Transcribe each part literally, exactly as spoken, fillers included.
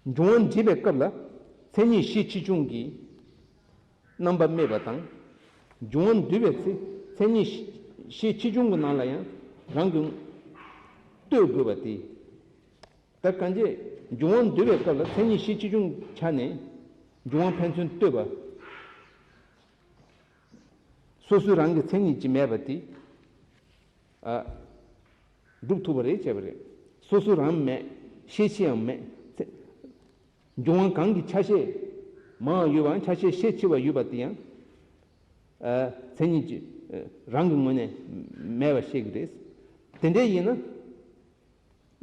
འབྱུང་བ་འབྲིད་པའི་སྐབས་ལ་མཚན་ཉིད་ཤེས་ཆེ་ཆུང་གི་རྣམ་པ་སྨྲས་པ་དང་། འབྱུང་བ་འདུས་པའི་ཚེ་མཚན་ཉིད་ཤེས་ཆེ་ཆུང་གི་ནང་ལ་ཡང་རང་གི་ལྟོས་དགོས་པ་སྟེ། ད་གང་ཅི་འབྱུང་བ་འདུས་པའི་སྐབས་ལ་མཚན་ཉིད་ཤེས་ཆེ་ཆུང་ཆ་ནས་འབྱུང་བ་ཕན་ཚུན་ལྟོས་པ། སོ་སོའི་རང་གི་མཚན་ཉིད་ཀྱིས་མེད་པ་དེ། ཨ། སྒྲུབ་ཐུབ་པ་རེད་བྱས་པ་རེད། སོ་སོའི་རང་མེད། ཤེས་ཆེ་ཡང་མེད། ཚེ། འབྱུང་བ་གང་གི་ཆ་ཤས་མང་བ་ཡོད་པའམ་ཆ་ཤས་ཤས་ཆེ་བ་ཡོད་པ་དེ་ཡང་། ཨ། མཚན་ཉིད་ཀྱིས་རང་གི་ངོས་ནས་མེད་པ་ཤེས་ཀྱི་རེད། དེ་འདྲ་ཡིན་ན།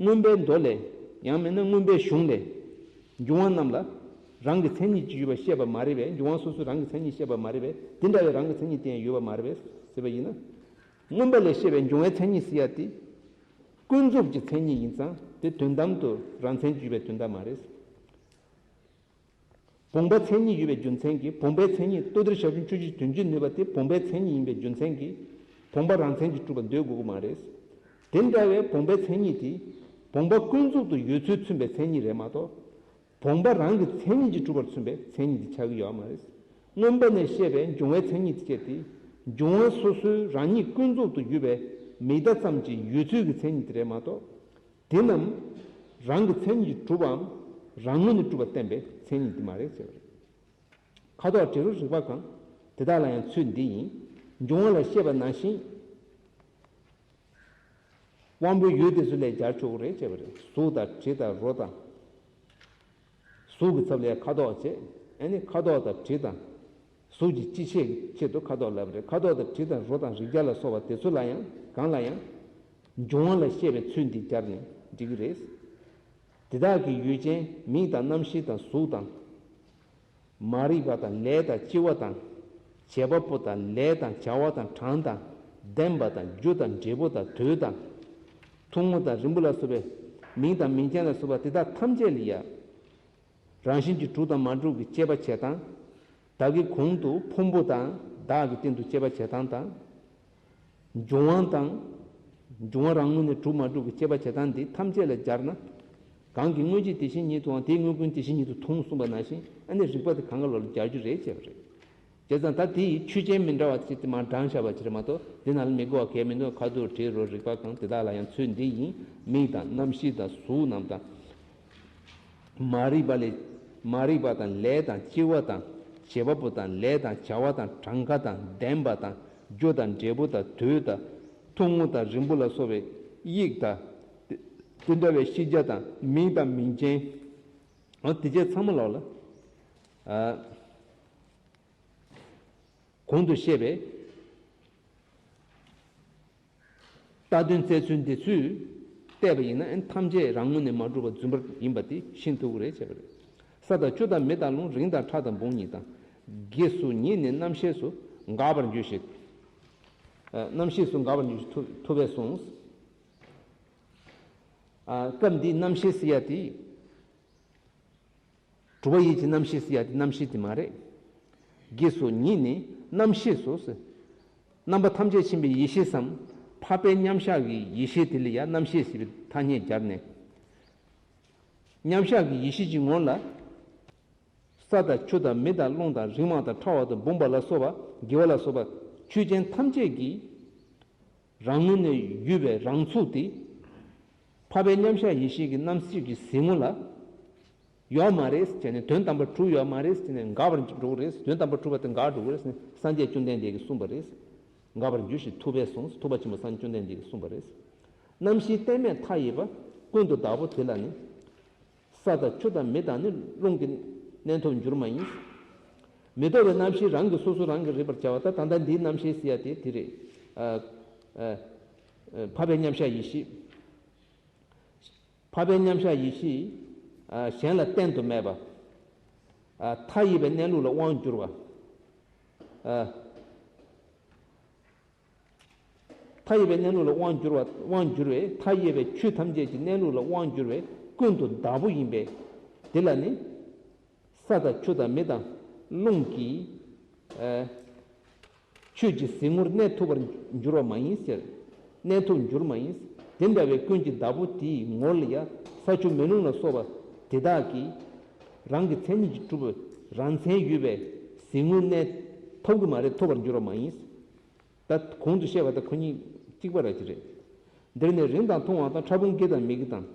མངོན་པའི་མདོ་ལས། ཡང་མིན་ན་མངོན་པའི་གཞུང་ལས། འབྱུང་བ་རྣམས་ལ་རང་གི་མཚན་ཉིད་ཀྱིས་ཡོད་པ་བཤད་པ་མ་རེད་པས། འབྱུང་བ་སོ་སོའི་རང་གི་མཚན་ཉིད་བཤད་པ་མ་རེད་པས། དེ་འདྲ་བའི་རང་གི་མཚན་ཉིད་དེ་ཡང་ཡོད་པ་མ་རེད་པས་ཟེར་བ་ཡིན་ན། མངོན་པ་ལས་བཤད་པའི་འབྱུང་བའི་མཚན་ཉིད་ཟེར་ཡ་དེ། ཀུན་རྫོབ་ཀྱི་མཚན་ཉིད་ཡིན་ཙང་དེ་དོན་དམ་དུ་རང་མཚན་གྱིས་ཡོད་པའི་དོན་དག་མ་རེད། བུམ་པ་མཚན་ཉིད་ཡོད་པའི་རྒྱུ་མཚན་གྱིས་བུམ་པའི་མཚན་ཉིད་ལྟོ་ལྡིར་ཞབས་ཞུམ་ཆུ་སྐྱོར་དོན་བྱེད་ནུས་པ་དེ་བུམ་པའི་མཚན་ཉིད་ཡིན་པའི་རྒྱུ་མཚན་གྱིས་བུམ་པ་རང་མཚན་གྱིས་གྲུབ་པར་འདོད་དགོས་ཀྱི་མ་རེད། དེ་འདྲ་བའི་བུམ་པའི་མཚན་ཉིད་དེ་བུམ་པ་ཀུན་རྫོབ་ཏུ་ཡོད་ཚུལ་མཚོན་པའི་མཚན་ཉིད་རེད་མ་གཏོགས། བུམ་པ་རང་གི་མཚན་ཉིད་ཀྱིས་གྲུབ་པར་མཚོན་པའི་མཚན་ཉིད་དེ་ཆགས་ཀྱི་ཡོད་མ་རེད། མངོན་པ་ནས་བཤད་པའི་འབྱུང་བའི་མཚན་ཉིད་དེ་སྤྱད་དེ། འབྱུང་བ་སོ་སོའི་རང་ཉིད་ཀུན་རྫོབ་ཏུ་ཡོད་པའི་མིག་ལྟ་ཙམ་གྱིས་ཡོད་ཚུལ་གྱི་མཚན་ཉིད་དེ་རེད་མ་གཏོགས། དེ་རྣམས་རང་གི་མཚན་ཉིད་ཀྱིས་གྲུབ་པའམ་རང་ངོས་ནས་གྲུབ་པ་བསྟན་པའི་མཚན་ཉིད་དེ་མ་རེད་ཟེར་བ་རེད། ཁ་དོག་དྲི་རོ་རེག་པ་གང་། དེ་དག་ལ་ཡང་ཚུལ་འདི་ཡིན། འབྱུང་བ་ལ་བཤད་པ་ནང་བཞིན། དབང་པོའི་ཡུལ་དེ་ཚོ་ལས་སྦྱར་ཆོག་གི་རེད་བྱས་པ་རེད། གཟུགས་དང་དྲི་དང་རོ་དང་། གཟུགས་ཀྱི་ཚབ་ལ་ཁ་དོག་བྱས། ཨ་ནི་ཁ་དོག་དང་དྲི་དང་། གཟུགས་ཀྱི་སྤྱི་བྱེ་ཆེད་དུ་ཁ་དོག་ལབ་རེད། ཁ་དོག་དང་དྲི་དང་རོ་དང་རེག་བྱ་ལ་སོགས་པ་དེ་ཚོ་ལ་ཡང་གང་ལ་ཡང་། འབྱུང་བ་ལ་བཤད་པའི་ཚུལ་འདི་སྦྱར་ནས་འགྲིག་གི་རེད། དེ་དག་གི་ཡུལ་ཅན་མིང་དང་རྣམ་ཤེས་དང་གཟུགས་དང་། མ་རིག་པ་དང་ལས་དང་སྤྱི་བ་དང་། བྱེད་པ་པོ་དང་ལས་དང་བྱ་བ་དང་གྲངས་དང་ལྡན་པ་དང་རྒྱུ་དང་འབྲས་བུ་དང་དུས་དང་། ཐུང་ངུ་དང་རིང་པོ་ལ་སོགས་པའི་མིང་དང་མིང་ཅན་ལ་སོགས་པ་དེ་དག་ཐམས་ཅད་ལ་ཡང་། རང་བཞིན་གྱིས་གྲུབ་དང་མ་གྲུབ་ཀྱི་དཔྱད་པ་བྱེད་སྟངས། བདག་གི་གོང་དུ་ཕུང་པོ་དང་བདག་གི་སྟེང་དུ་དཔྱད་པ་བྱེད་སྟངས་དང་། འབྱུང་བ་དང་། འབྱུང་བ་རང་ངོས་ནས་གྲུབ་མ་གྲུབ་ཀྱི་དཔྱད་པ་བྱེད་སྟངས་འདི་ཐམས་ཅད་ལ་སྦྱར་ན། གང་གི་དངོས་གཞི་དེ་བཞིན་ཉིད་དུའང་དེའི་དངོས་ཀུན་དེ་བཞིན་ཉིད་དུ་མཐོང་གསུངས་པ་ནང་བཞིན། ཨ་ནི་རིགས་པ་དེ་གང་ག་ལོག་ལ་སྦྱར་རྒྱུ་རེད་བྱས་པ་རེད། བྱས་ཙང་ད་དེ་ཡི་ཆོས་ཅན་མི་འདྲ་བ་ཅིག་དེ་མར་བགྲངས་བཞག་པ་ཅིག་རེད་མ་གཏོགས། དེ་ནང་ལ་མི་དགོས་པ་གལ་མི་འདུག་ཁ་དོག་དྲི་རོ་རེག་པ་གང་དེ་དག་ལ་ཡང་ཚུལ་འདི་ཡིན། མིང་དང་རྣམ་ཤེས་དང་གཟུགས་རྣམས་དང་། མ་རིག་པ་ལས། མ་རིག་པ་དང་ལས་དང་སྤྱི་བ་དང་། བྱེད་པ་པོ་དང་ལས་དང་བྱ་བ་དང་གྲངས་ཀ་དང་ལྡན་པ་དང་རྒྱུ་དང་འབྲས་བུ་དང་དུས་དང་། ཐུང་ངུ་དང་རིང་པོ་ལ་སོགས་པའི་དབྱིབས་དང་། དེ་འདྲ་བའི་ཤེས་བྱ་དང་མིང་དང་མིང་ཅན། འོ་དེ་བྱས་ཚང་མ་ལོག་ལ། ཨ། གོང་དུ་བཤད་པའི་རྟགས་དོན་བཙལ་ཚུལ་འདི་ཚུར་བལྟས་པ་ཡིན་ན། ཨན་ཐམས་ཅད་རང་ངོས་ནས་མ་གྲུབ་པ་རྫུན་པ་ཡིན་པ་དེ་ཤེས་ཐུབ་ཀྱི་རེད་བྱས་པ་རེད། ས་དང་ཆུ་དང་མེ་དང་རླུང་། རིང་དང་ཕྲ་དང་འབུམ་ཉིད་དང་། གེགས་སུ་ཉིད་ནི་རྣམ་ཤེས་སུ་འགག་པར་འགྱུར་ཞིང་། ཨ། རྣམ་ཤེས་སུ་འགག་པར་འགྱུར་ཞིང་ཐུབ་ཐུབ་པས་གསུངས། ཨ། སྐབས་འདིའི་རྣམ་ཤེས་ཟེར་ཡ་དེ། གྲུབ་པ་ཡིད་ཀྱི་རྣམ་ཤེས་ཟེར་ཡ་དེ་རྣམ་ཤེས་དེ་མ་རེད། གེགས་སུ་ཉིད་ནི་རྣམ་ཤེས་སུ་ཟེར། རྣམ་པ་ཐམས་ཅད་མཁྱེན་པའི་ཡེ་ཤེས་སམ། འཕགས་པའི་མཉམ་གཞག་གི་ཡེ་ཤེས་དེ་ལ་ཡང་རྣམ་ཤེས་ཟེར་བའི་ཐ་སྙད་སྦྱར་ནས། མཉམ་གཞག་གི་ཡེ་ཤེས་ཀྱི་ངོ་ལ། ས་དང་ཆུ་དང་མེ་དང་རླུང་དང་རིང་བ་དང་ཕྲ་བ་དང་འབུམ་པ་ལ་སོགས་པ། དགེ་བ་ལ་སོགས་པ་ཆོས་ཅན་ཐམས་ཅད་ཀྱི་རང་ངོས་ནས་ཡོད་པའི་རང་ཚུགས་དེ། འཕགས་པའི་མཉམ་གཞག་ཡེ་ཤེས་ཀྱི་རྣམ་ཤེས་ཀྱི་གཟིགས་ངོ་ལ་ཡོད་མ་རེད་ཟེར་ནས། དོན་དམ་པར་གྲུབ་ཡོད་མ་རེད་ཟེར་ནས་འགག་པར་འགྲོ་གི་རེད། དོན་དམ་པར་གྲུབ་པ་དེ་འགག་འགྲོ་གི་རེད་ཟེར་ནས་སངས་རྒྱས་བཅོམ་ལྡན་འདས་ཀྱིས་གསུངས་པ་རེད། འགག་པར་འགྱུར་ཞིང་ཐུབ་པས་གསུངས། ཐུབ་པ་ཆེན་པོ་སངས་རྒྱས་བཅོམ་ལྡན་འདས་ཀྱིས་གསུངས་པ་རེད། རྣམ་ཤེས་གཏན་མེད་མཐའ་ཡས་པ་ཀུན་ཏུ་བདག་པོ་དེ་ལ་ནི། ས་དང་ཆུ་དང་མེ་དང་ནི་རླུང་གིས་གནས་ཐུབ་འགྱུར་མ་ཡིན། མི་རྟོག་པའི་རྣམ་ཤེས་རང་གིས་སོ་སོ་རང་གིས་རིག་པར་བྱ་བ། ད་ད་ལྟ་འདིའི་རྣམ་ཤེས་ཟེར་ཡ་དེ་དེ་རེད། ཨ། ཨ། ཨ། འཕགས་པའི་མཉམ་གཞག་ཡེ་ཤེས། འཕགས་པའི་མཉམ་གཞག་ཡེ་ཤེས། ཨ། གཞན་ལ་བརྟེན་དུ་མེད་པ། ཨ། མཐའ་ཡས་པའི་གནས་ལུགས་ལ་དབང་བསྒྱུར་བ། ཨ། མཐའ་ཡས་པའི་གནས་ལུགས་ལ་དབང་བསྒྱུར་བ། དབང་བསྒྱུར་བས། མཐའ་ཡས་པའི་ཆོས་ཐམས་ཅད་ཀྱི་གནས་ལུགས་ལ་དབང་བསྒྱུར་བའི་ཀུན་ཏུ་བདག་པོ་ཡིན་པས། དེ་ལ་ནི། ས་དང་ཆུ་དང་མེ་དང་རླུང་གིས། ཨ། ཆོས་ཀྱི་གཟིགས་ངོར་གནས་ཐུབ་པར་འགྱུར་བ་མ་ཡིན་ཟེར། གནས་ཐུབ་འགྱུར་མ་ཡིན། དེ་འདྲ་བའི་ཀུན་གྱི་བདག་པོ་དེའི་ངོར་ལ་ཡང་ས་ཆུ་མེ་རླུང་ལ་སོགས་པ་དེ་དག་གིས་ རང་གི་མཚན་ཉིད་ཀྱིས་གྲུབ་པའི་རང་མཚན་ཡོད་པའི་གཟིགས་ངོར་གནས་ཐུབ་ཀྱི་མ་རེད། ཐོབ་པར་འགྱུར་བ་མ་ཡིན། ད་གོང་དུ་བཤད་པ་དང་ཁོ་གཉིས་གཅིག་པ་ར་ཅི་རེད། འདིར་ནི་རིང་དང་ཐུང་བ་དང་ཕྲ་བུམ་དགེ་དང་མི་དགེ་དང་།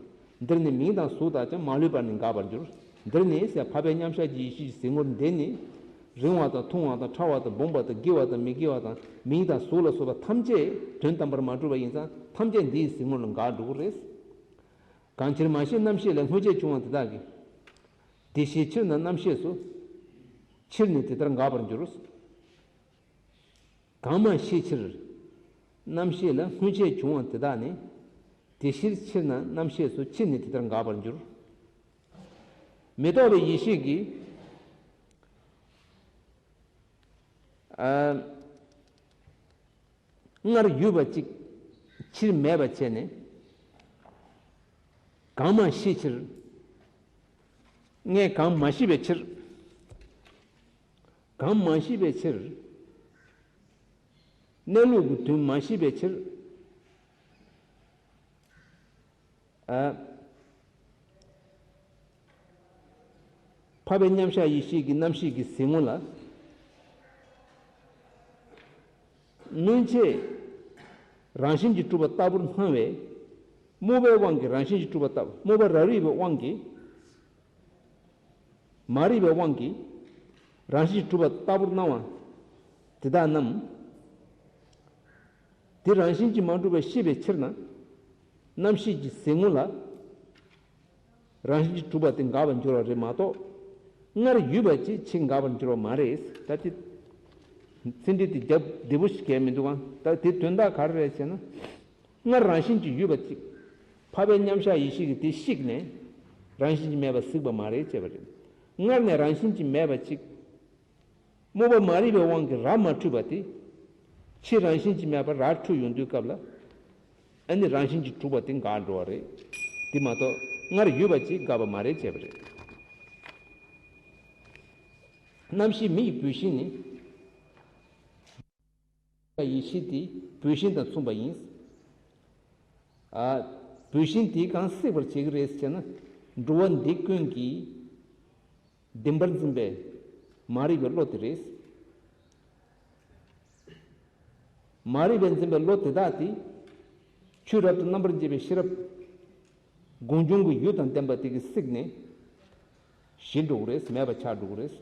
འདིར་ནི་མིང་དང་གཟུགས་དག་ཀྱང་མ་ལུས་པར་ནི་འགག་པར་འགྱུར། འདིར་ནི་ཟེར་འཕགས་པའི་མཉམ་གཞག་གི་ཡེ་ཤེས་ཀྱི་གཟིགས་ངོར་འདིར་ནི། རིང་བ་དང་ཐུང་བ་དང་ཕྲ་བ་དང་སྦོམ་པ་དང་དགེ་བ་དང་མི་དགེ་བ་དང་མིང་དང་གཟུགས་ལ་སོགས་པ་ཐམས་ཅད་དོན་དམ་པར་མ་གྲུབ་པ་ཡིན་ཙང་ཐམས་ཅད་འདིའི་གཟིགས་ངོར་ལ་འགག་འགྲོ་གི་རེད། གང་ཕྱིར་མ་ཤེས་རྣམ་ཤེས་ལས་སྔོན་ཆད་བྱུང་བ་དེ་དག་གིས། དེ་ཤེས་ཕྱིར་ན་རྣམ་ཤེས་སུ། ཕྱིར་ནི་དེ་ལྟར་འགག་པར་འགྱུར། གང་མ་ཤེས་ཕྱིར། རྣམ་ཤེས་ལ་སྔོན་ཆད་བྱུང་བ་དེ་དག་ནི། དེ་ཕྱིར་ཕྱིར་ན་རྣམ་ཤེས་སུ་ཕྱིར་ནི་དེ་ལྟར་འགག་པར་འགྱུར། མི་རྟོག་པའི་ཡེ་ཤེས་ཀྱིས། ཨ། སྔར་ཡོད་པ་ཅིག་ཕྱིར་མེད་པར་བྱས་ནས། གང་མ་ཤེས་ཕྱིར། སྔས་གང་མ་ཤེས་པའི་ཕྱིར། གང་མ་ཤེས་པའི་ཕྱིར། གནས་ལུགས་ཀྱི་དོན་མ་ཤེས་པའི་ཕྱིར། ཨ། འཕགས་པའི་མཉམ་གཞག་ཡེ་ཤེས་ཀྱི་རྣམ་ཤེས་ཀྱི་གཟིགས་ངོ་ལ། སྔོན་ཆད་རང་བཞིན་གྱིས་གྲུབ་པ་ལྟ་བུར་སྣང་བས། རྨུགས་པའི་དབང་གིས་རང་བཞིན་གྱིས་གྲུབ་པ་ལྟ་བུ། རྨུགས་པ་རབ་རིབ་པའི་དབང་གིས། མ་རིག་པའི་དབང་གིས་རང་བཞིན་གྱིས་གྲུབ་པ་ལྟ་བུར་སྣང་བ་དེ་དག་རྣམས། དེ་རང་བཞིན་གྱིས་མ་གྲུབ་པ་ཤེས་པའི་ཕྱིར་ན། རྣམ་ཤེས་ཀྱི་གཟིགས་ངོ་ལ། རང་བཞིན་གྱིས་གྲུབ་པ་དེ་འགག་པར་འགྱུར་བ་རེད་མ་གཏོགས། སྔར་ཡོད་པ་ཅིག་ཕྱིས་འགག་པར་འགྱུར་བ་མ་རེད། ད་དེ། ཚིག་འགྲེལ་དེ་རྒྱབ་བདེ་པོ་ཞིག་གས་མི་འདུག་ག་ད་དེ་དོན་དག་ག་རེ་རེད་ཟེར་ན། སྔར་རང་བཞིན་གྱིས་ཡོད་པ་ཅིག་འཕགས་པའི་མཉམ་གཞག་ཡེ་ཤེས་ཀྱིས་དེ་བཤིག་ནས། རང་བཞིན་གྱིས་མེད་པ་གཟིགས་པ་མ་རེད་ཅེས་པ་རེད། སྔར་ནས་རང་བཞིན་གྱིས་མེད་པ་ཅིག་རྨུགས་པ་མ་རིག་པའི་དབང་གིས་རབ་མ་འཁྲུལ་བ་དེ། ཕྱིས་རང་བཞིན་གྱིས་མེད་པར་རབ་འཁྲུལ་ཡོང་དུས་སྐབས་ལ། ཨ་ནི་རང་བཞིན་གྱིས་གྲུབ་པ་དེ་འགག་འགྲོ་བ་རེད། དེ་མ་གཏོགས་སྔར་ཡོད་པ་ཅིག་འགག་པ་མ་རེད་ཅེས་པ་རེད། རྣམ་ཤེས་མི་ཡི་བུད་ཤིང་ནི། ཡེ་ཤེས་དེ་བུད་ཤིང་དང་མཚུངས་པ་ཡིན། ཨ། བུད་ཤིང་དེ་གང་སྲེག་པར་བྱེད་ཀྱི་རེད་ཟེར་ན། འགྲོ་བ་འདི་ཀུན་གྱི་བདེན་པར་འཛིན་པའི་མ་རིག་པའི་བློ་དེ་རེད། མ་རིག་པས་འཛིན་པའི་བློ་དེ་དག་དེ། ཆོས་རབ་ཏུ་རྣམ་པར་འབྱེད་པའི་ཤེས་རབ། སྒོམ་བྱུང་གི་ཡུལ་དང་ལྡན་པ་དེ་གིས་བསྲེགས་ནས། ཞི་འགྲོ་གི་རེད། མེད་པ་ཆགས་འགྲོ་གི་རེད།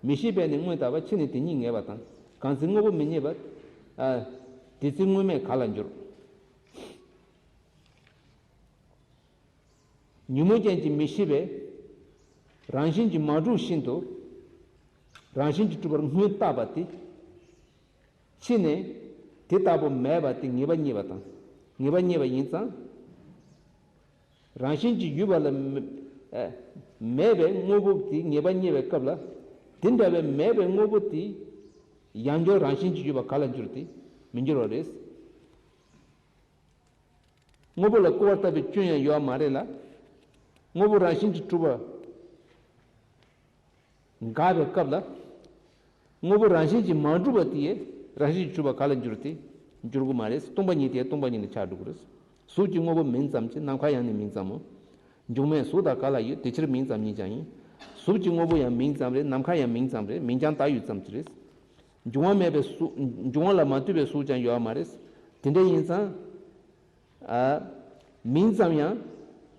མི་ཤེས་པས་ནི་སྔོན་བཏགས་པ། ཕྱིས་ནི་དེ་ཉིད་ངེས་པ་དང་། གང་ཚེ་དངོས་པོ་མི་རྙེད་པ། ཨ། དེ་ཚེ་དངོས་མེད་ག་ལ་འགྱུར། ཉོན་མོངས་ཅན་གྱི་མི་ཤེས་པས། རང་བཞིན་གྱིས་མ་གྲུབ་བཞིན་དུ། རང་བཞིན་གྱིས་གྲུབ་པར་སྔོན་བཏགས་པ་དེ། ཕྱིས་ནས་དེ་ལྟ་བུ་མེད་པ་དེ་ངེས་པ་རྙེད་པ་དང་། ངེས་པ་རྙེད་པ་ཡིན་ཙང་། རང་བཞིན་གྱིས་ཡོད་པ་ལ་མེ- ཨ། མེད་པའི་དངོས་པོ་དེ་ངེས་པ་རྙེད་པའི་སྐབས་ལ། དེ་འདྲ་བའི་མེད་པའི་དངོས་པོ་དེ་ཡང་བསྐྱར་རང་བཞིན་གྱིས་ཡོད་པ་ག་ལ་འགྱུར་ཏེ་མི་འགྱུར་བ་རེད། དངོས་པོ་ལ་སྐུར་བ་བཏབ་པའི་སྐྱོན་ཡང་ཡོད་པ་མ་རེད་ལ། དངོས་པོ་རང་བཞིན་གྱིས་གྲུབ་པ་འགག་པའི་སྐབས་ལ། དངོས་པོ་རང་བཞིན་གྱིས་མ་གྲུབ་པ་དེ་ཡང་རང་བཞིན་གྱིས་གྲུབ་པ་ག་ལ་འགྱུར་ཏེ་འགྱུར་གྱི་མ་རེད། སྟོང་པ་ཉིད་དེ་ཡང་སྟོང་པ་ཉིད་ལ་ཆགས་འགྲོ་གི་རེད། གཟུགས་ཀྱི་དངོས་པོ་མིང་ཙམ་གྱིས། ནམ་མཁའ་ཡང་ནི་མིང་ཙམ་མོ། འབྱུང་མེད་གཟུགས་དག་ག་ལ་ཡོད། དེ་ཕྱིར་མིང་ཙམ་ཉིད་ཀྱང་ཡིན། གཟུགས་ཀྱི་དངོས་པོ་ཡང་མིང་ཙམ་རེད། ནམ་མཁའ་ཡང་མིང་ཙམ་རེད། མིང་རྐྱང་བཏགས་ཡུལ་ཙམ་གྱིས་རེད། འབྱུང་བ་མེད་པའི་གཟུགས། འབྱུང་བ་ལ་མ་ལྟོས་པའི་གཟུགས་ཀྱང་ཡོད་པ་མ་རེད། དེ་འདྲ་ཡིན་ཙང་། ཨ། མིང་ཙམ་ཡང་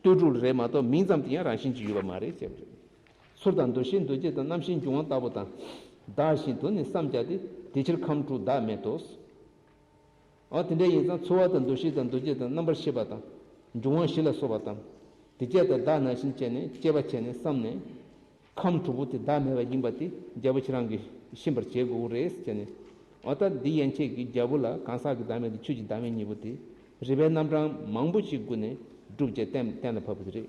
ལྟོས་གྲུབ་རེད་མ་གཏོགས་མིང་ཙམ་དེ་ཡང་རང་བཞིན་གྱིས་ཡོད་པ་མ་རེད་ཅེས་པ་རེད། ཚུལ་དང་འདུ་ཤེས་འདུ་བྱེད་དང་རྣམ་ཤེས་འབྱུང་བ་ལྟ་བུ་དང་། བདག་བཞིན་དུ་ནི་བསམ་བྱ་སྟེ། དེ་ཕྱིར་ཁམས་དྲུག་བདག་མེད་དོ། འོ་དེ་འདྲ་ཡིན་ཙང་ཚོར་བ་དང་འདུ་ཤེས་དང་འདུ་བྱེད་དང་རྣམ་པར་ཤེས་པ་དང་། འབྱུང་བ་བཞི་ལ་སོགས་པ་དང་། དེ་བཅས་དང་བདག་ནང་བཞིན་བྱས་ནས་དཔྱད་པ་བྱས་ནས་བསམས་ནས། ཁམས་དྲུག་པོ་དེ་བདག་མེད་པ་ཡིན་པ་དེ་རྒྱལ་པོ་ཁྱེད་རང་གིས་ཤེས་པར་བྱེད་དགོས་རེད་ཟེར་ནས། འོ་ད་འདི་ཡན་ཆད་ཀྱིས་རྒྱལ་པོ་ལ་གང་ཟག་གི་བདག་མེད་དང་ཆོས་ཀྱི་བདག་མེད་གཉིས་པོ་དེ་རིགས་པའི་རྣམ་གྲངས་མང་པོ་ཞིག་བཀོད་ནས་སྒྲུབ་བྱེད་གཏན་གཏན་ལ་ཕབ་པ་དེ་རེད།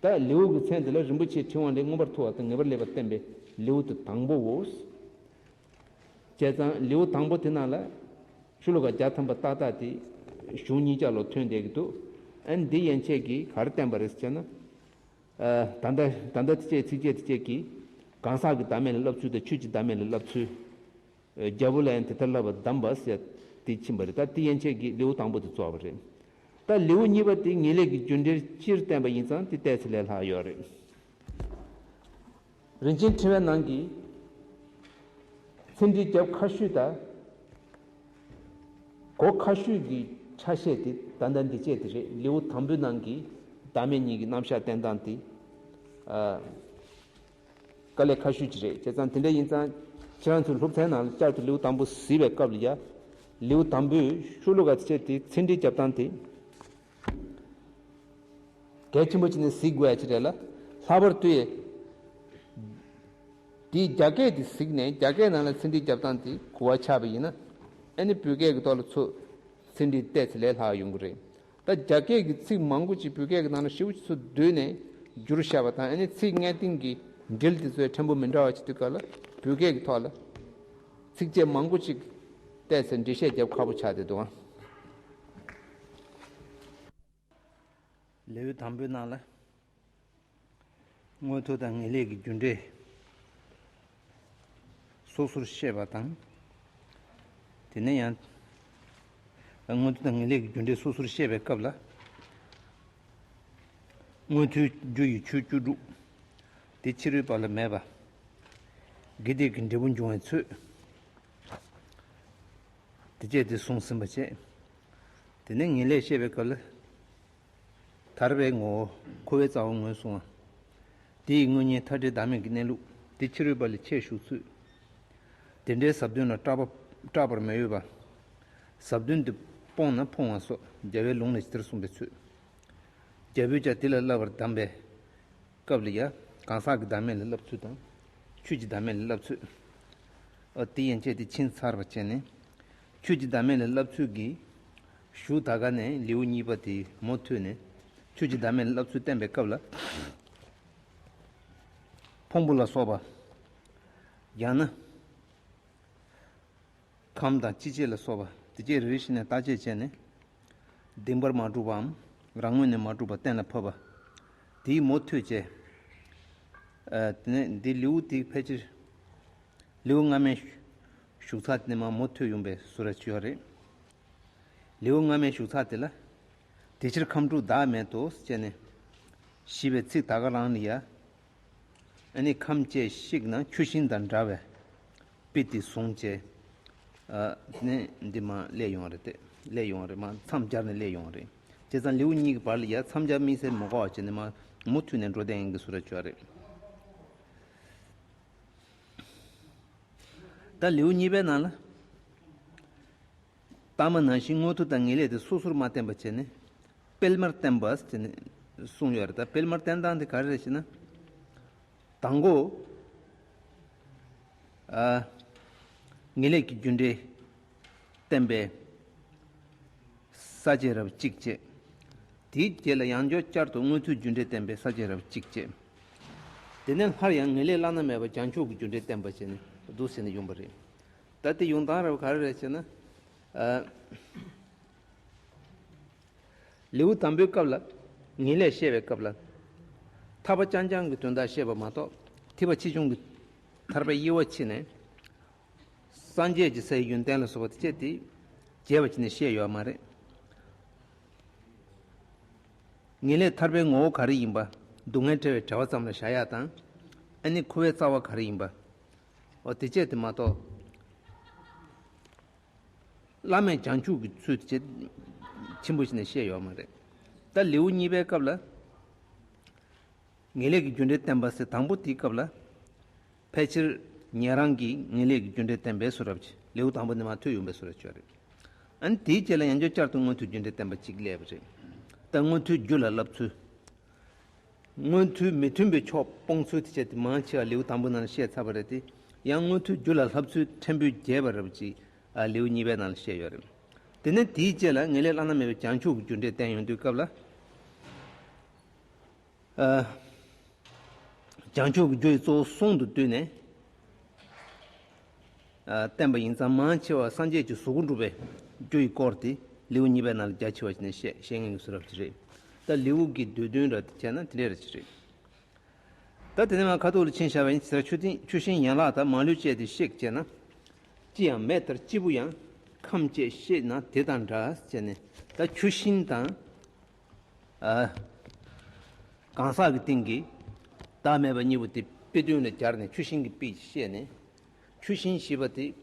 ད་ལེའུ་གི་མཚན་དེ་ལ་རིན་པོ་ཆེའི་ཕྲེང་བ་ལས་མངོན་པར་མཐོ་བ་དང་ངེས་པར་སླེབས་པ་བསྟན་པའི་ལེའུ་དེ་དང་པོའོ། བྱས་ཙང་ལེའུ་དང་པོ་དེ་ནང་ལ་ཤོ་ལོ་ཀ་བརྒྱ་ཐམ་པ་ཏག་ཏག་དེ་གཞུང་གཉིས་ཆ་ལ་ཐོན་བསྡད་ཀྱི་འདུག་ཨ་ནི་འདི་ཡན་ཆད་ཀྱིས་ག་རེ་བསྟན་པ་རེད་ཟེར་ན། ཨ། ད་ལྟ་ད་ལྟ་དེ་བཅས་ཚིགས་བཅད་དེ་བཅས་ཀྱིས་གང་ཟག་གི་བདག་མེད་ལ་བསླབ་ཚུལ་དང་ཆོས་ཀྱི་བདག་མེད་ལ་བསླབ་ཚུལ། ཨ། རྒྱལ་པོ་ལ་ཡང་དེ་ལྟར་བསླབ་པར་གདམས་པ་ཟེར་དེ་ཕྱིན་པ་རེད། ད་དེ་ཡན་ཆད་ཀྱིས་ལེའུ་དང་པོ་དེ་རྫོགས་པ་རེད། ད་ལེའུ་གཉིས་པ་དེ་ངེས་ལེགས་ཀྱི་རྒྱུ་འབྲས་སྤྱིར་བསྟན་པ་ཡིན་ཙང་དེ་བལྟས་ཚེ་ལས་ལྷག་ཡོད་རེད། རིན་ཆེན་ཕྲེང་བའི་ནང་གི་ཚིག་འགྲེལ་རྒྱབ་ཁ་ཤོས་དང་གོ་ཁ་ཤོས་ཀྱི་ཆ་ཤས་དེ་ད་ལྟ་འདི་བཅས་དེ་རེད། ལེའུ་དང་པོའི་ནང་གི་བདག་མེད་གཉིས་ཀྱི་རྣམ་གཞག་བསྟན་སྟངས་དེ། ཨ། དཀའ་ལས་ཁག་ཤོས་ཅིག་རེད། བྱས་ཙང་དེ་འདྲ་ཡིན་ཙང་ཁྱེད་རང་ཚོའི་སློབ་ཚན་ནང་ལ་བསྐྱར་དུ་ལེའུ་དང་པོ་གཟིགས་པའི་སྐབས་ལ་ཡ། ལེའུ་དང་པོའི་ཤོ་ལོ་ཀ་དེ་བཅས་དེ་ཚིག་འགྲེལ་རྒྱབ་སྟངས་དེ། གལ་ཆེན་པོ་བྱས་ནས་གཟིགས་དགོས་ཡ་ཅིག་རེད་ལ། ལྷག་པར་དུ་ཡ། དེའི་རྒྱ་སྐད་དེ་གཟིགས་ནས་རྒྱ་སྐད་ནང་ལ་ཚིག་འགྲེལ་རྒྱབ་སྟངས་དེ་གོ་བ་ཆགས་པ་ཡིན་ན། ཨ་ནི་བོད་སྐད་ཀྱི་ཐོག་ལ་ཚུར་ཚིག་འགྲེལ་བལྟས་ཚེ་ལས་སླ་བ་ཡོང་གི་རེད། ད་རྒྱ་སྐད་ཀྱི་ཚིག་མང་པོ་ཅིག་བོད་སྐད་ཀྱི་ནང་ལ་ཞེ་པོ་ཅིག་ཚུར་བསྡུས་ནས་བསྒྱུར་བཞག་པ་དང་། ཨ་ནི་ཚིག་ངེས་གཏན་གྱི་འགྲེལ་དེ་ཚོའི་ཕྲན་བུ་མི་འདྲ་བ་ཅིག་འདུག་ག་ལ། བོད་སྐད་ཀྱི་ཐོག་ལ་ཚིགས་བཅད་མང་པོ་ཅིག་བལྟས་ཚེ་འགྲེལ་བཤད་རྒྱབ་ཁག་པོ་ཆགས་བསྡད་འདུག་ཨང་། ལེའུ་དང་པོའི་ནང་ལ། མངོན་མཐོ་དང་ངེས་ལེགས་ཀྱི་རྒྱུ་འབྲས་སོ་སོར་བཤད་པ་དང་། དེ་ནས་ཡང་། མངོན་མཐོ་དང་ངེས་ལེགས་ཀྱི་རྒྱུ་འབྲས་སོ་སོར་བཤད་པའི་སྐབས་ལ། མངོན་མཐོའི་རྒྱུ་ཡི་ཆོས་བཅུ་དྲུག་དེ་ཕྱི་རོལ་པ་ལ་མེད་པ། དགེ་སྡིག་གི་འབྲས་བུ་འབྱུང་བའི་ཚུལ། དེ་བཅས་དེ་གསུངས་ཟིན་པ་བཅས། དེ་ནས་ངེས་ལེགས་བཤད་པའི་སྐབས་ལ། ཐར་པའི་ངོ་བོ་འཁོར་བའི་རྩ་བ་ངོས་བཟུང་བ། དེ་ཡི་དངོས་གཉེན་མཐར་བྲལ་བདག་མེད་ཀྱི་གནས་ལུགས་དེ་ཕྱི་རོལ་པ་ལས་ཁྱད་ཞུགས་ཚུལ། དེ་འདྲའི་ཟབ་དོན་ལ་སྐྲག་པ་སྐྲག་པར་མི་འོས་པ། ཟབ་དོན་དེ་སྤོང་ན་ཕོངས་པ་སོགས་རྒྱལ་བའི་ལུང་ལས་ཇི་ལྟར་གསུངས་པའི་ཚུལ། རྒྱལ་པོས་ཀྱང་དེ་ལ་བསླབ་པར་གདམས་པའི་སྐབས་ལ་ཡ། གང་ཟག་གི་བདག་མེད་ལ་བསླབ་ཚུལ་དང་། ཆོས་ཀྱི་བདག་མེད་ལ་བསླབ་ཚུལ། ཨ། དེ་ཡན་ཆད་དེ་ཕྱིན་ཚར་བ་བྱས་ནས། ཆོས་ཀྱི་བདག་མེད་ལ་བསླབ་ཚུལ་གྱི་གཞུག་ད་ག་ནས་ལེའུ་གཉིས་པ་དེ་མུ་མཐུད་ནས་ཆོས་ཀྱི་བདག་མེད་ལ་བསླབ་ཚུལ་བསྟན་པའི་སྐབས་ལ། ཕུང་པོ་ལ་སོགས་པ། ཡང་ན། ཁམས་དང་ལྕི་བྱེད་ལ་སོགས་པ་དེ་བཅས་རེ་རེ་བཞིན་ནས་བརྟག་དཔྱད་བྱས་ནས། བདེན་པར་མ་གྲུབ་པའམ་རང་ངོས་ནས་མ་གྲུབ་པ་གཏན་ལ་ཕབ་པ། དེའི་མུ་མཐུད་བྱས། ཨ། དེ་ནས་འདི་ལེའུ་དེ་ཕལ་ཆེར་ལེའུ་སྔ་མའི་བཞུགས་ཚགས་དེ་ནས་མར་མུ་མཐུད་ཡོང་པའི་བཟོ་འདྲ་ཅིག་ཡོད་རེད། ལེའུ་སྔ་མའི་བཞུགས་ཚགས་དེ་ལ། དེ་ཕྱིར་ཁམས་དྲུག་བདག་མེད་དོ་ཟེར་ནས་ཞེས་པའི་ཚིག་ད་ག་རང་ལ་ཡ། ཨ་ནི་ཁམས་བཅས་བཤིག་ན་ཆུ་ཤིང་དང་འདྲ་བས། དཔེ་དེ་བཟུང་བྱས། ཨ། ནས་འདི་མར་སླེབས་ཡོང་བ་རེད་དེ། སླེབས་ཡོང་བ་རེད། མར་མཚམས་སྦྱར་ནས་སླེབས་ཡོང་བ་རེད། བྱས་ཙང་ལེའུ་གཉིས་ཀྱི་བར་ལ་ཡ་མཚམས་སྦྱར་དམིགས་བསལ་མི་དགོས་པ་བྱས་ནས་མར་མུ་མཐུད་ནས་འགྲོ་བསྡད་ཡིན་གྱི་བཟོ་འདྲ་ཅིག་ཡོད་རེད། ད་ལེའུ་གཉིས་པའི་ནང་ལ། ལྟ་མ་ནང་བཞིན་མངོན་མཐོ་དང་ངེས་ལེགས་དེ་སོ་སོར་མ་བསྟན་པ་བྱས་ནས། སྤེལ་མར་བསྟན་པ་ཟེར་ནས་གསུངས་ཡོད་རེད། ད་སྤེལ་མར་བསྟན་སྟངས་དེ་ག་རེ་རེད་ཟེར་ན། དང་པོ། ཨ། ངེས་ལེགས་ཀྱི་རྒྱུ་འབྲས་བསྟན་པའི་ས་བཅད་རབ་གཅིག་བྱས། དེའི་རྗེས་ལ་ཡང་བསྐྱར་དུ་མངོན་མཐོའི་རྒྱུ་འབྲས་བསྟན་པའི་ས་བཅད་རབ་གཅིག་བྱས། དེ་ནས་སླར་ཡང་ངེས་ལེགས་བླ་ན་མེད་པ་བྱང་ཆུབ་ཀྱི་རྒྱུ་འབྲས་བསྟན་པ་བྱས་ནས་འདུག་ཟེར་ནས་ཡོང་པ་རེད། ད་དེ་ཡོང་སྟངས་རབ་ག་རེ་རེད་ཟེར་ན། ཨ། ལེའུ་དང་པོའི་སྐབས་ལ་ངེས་ལེགས་བཤད་པའི་སྐབས་ལ། ཐར་པ་རྐྱང་རྐྱང་གི་དོན་དག་བཤད་པ་མ་གཏོགས། ཐེག་པ་ཆེ་ཆུང་གི་ཐར་པའི་དབྱེ་བ་ཕྱེ་ནས། སངས་རྒྱས་ཀྱི་སའི་ཡོན་ཏན་ལ་སོགས་པ་དེ་བཅས་དེ་རྒྱས་པ་བྱས་ནས་བཤད་ཡོད་མ་རེད། ངེས་ལེགས་ཐར་པའི་ངོ་བོ་ག་རེ་ཡིན་པ། སྡུག་བསྔལ་བྲལ་བའི་བྲལ་བ་ཙམ་ལ་བཞག་ཡག་དང་། ཨ་ནི་འཁོར་བའི་རྩ་བ་ག་རེ་ཡིན་པ། འོ་དེ་བཅས་དེ་མ་གཏོགས། བླ་མེད་བྱང་ཆུབ་ཀྱི་ཚུལ་དེ་ཆེ་ཆེན་པོ་ཞིག་ནས་བཤད་ཡོད་མ་རེད། ད་ལེའུ་གཉིས་པའི་སྐབས་ལ། ངེས་ལེགས་ཀྱི་རྒྱུ་འབྲས་བསྟན་པ་ཟེར་དང་པོ་དེའི་སྐབས་ལ། ཕལ་ཆེར་ཉན་རང་གིས་ངེས་ལེགས་ཀྱི་རྒྱུ་འབྲས་བསྟན་པའི་བཟོ་འདྲ་ཅིག་ལེའུ་དང་པོ་ནས་མར་ཐོས་ཡོང་པའི་བཟོ་འདྲ་ཅིག་ཡོད་རེད། ཨ་ནི་དེའི་རྗེས་ལ་ཡང་བསྐྱར་བསྐྱར་དུ་མངོན་མཐོའི་རྒྱུ་འབྲས་བསྟན་པ་གཅིག་སླེབས་པ་རེད། ད་མངོན་མཐོའི་རྒྱུ་ལ་བསླབ་ཚུལ། མངོན་མཐོའི་མི་མཐུན་པའི་ཕྱོགས་སྤོང་ཚུལ་དེ་བཅས་དེ་མང་ཆེ་བ་ལེའུ་དང་པོ་ནང་ལ་བཤད་ཚར་བ་རེད་དེ། ཡང་མངོན་མཐོའི་རྒྱུ་ལ་བསླབ་ཚུལ་ཕྲན་བུ་རྒྱས་པ་རབ་ཅིག་ཨ་ལེའུ་གཉིས་པའི་ནང་ལ་བཤད་ཡོད་རེད། དེ་ནས་དེའི་རྗེས་ལ་ངེས་ལེགས་བླ་ན་མེད་པའི་བྱང་ཆུབ་ཀྱི་རྒྱུ་འབྲས་བསྟན་ཡོང་དུས་སྐབས་ལ། ཨ། བྱང་ཆུབ་ཀྱི་རྒྱུ་ཡི་གཙོ་བོ་གསུང་དུ་བཏུས་ནས། ཨ། བསྟན་པ་ཡིན་ཙང་མང་ཆེ་བ་སངས་རྒྱས་ཀྱི་གཟུགས་སྐུ་འགྲུབ་པའི་རྒྱུ་ཡི་སྐོར་དེ་ལེའུ་གཉིས་པའི་ནང་ལ་རྒྱ་ཆེ་བ་ཞིག་ནས་བཤད་བཤད་མཁན་གྱི་བཟོ་འདྲ་ཅིག་རེད། ད་ལེའུ་གི་བསྡུས་དོན་འདྲ་བྱས་ན་དེ་འདྲ་རེ་ཅིག་རེད། ད་དེ་ནས་མར་ཁ་ཐུག་ལ་ཕྱིན་བཞག་པ་ཡིན་ཟེར། ཆུ་ཤིང་ཆུ་ཤིང་ཡན་ལག་དང་མ་ལུས་བཅས་ཏེ་གཤེགས་བྱས་ན། ཅི་ཡང་མེད་ལྟར་སྐྱེས་བུ་ཡང་། ཁམས་བཅས་གཤེགས་ན་དེ་དང་འདྲ་བྱས་ནས། ད་ཆུ་ཤིང་དང་། ཨ། གང་ཟག་གི་སྟེང་གི་བདག་མེད་པ་གཉིས་པོ་དེ་ དཔེ་དོན་ལ་སྦྱར་ནས་ཆུ་ཤིང་གི་དཔེ་བཤད་ནས། ཆུ་ཤིང་ཞེས་པ་དེ།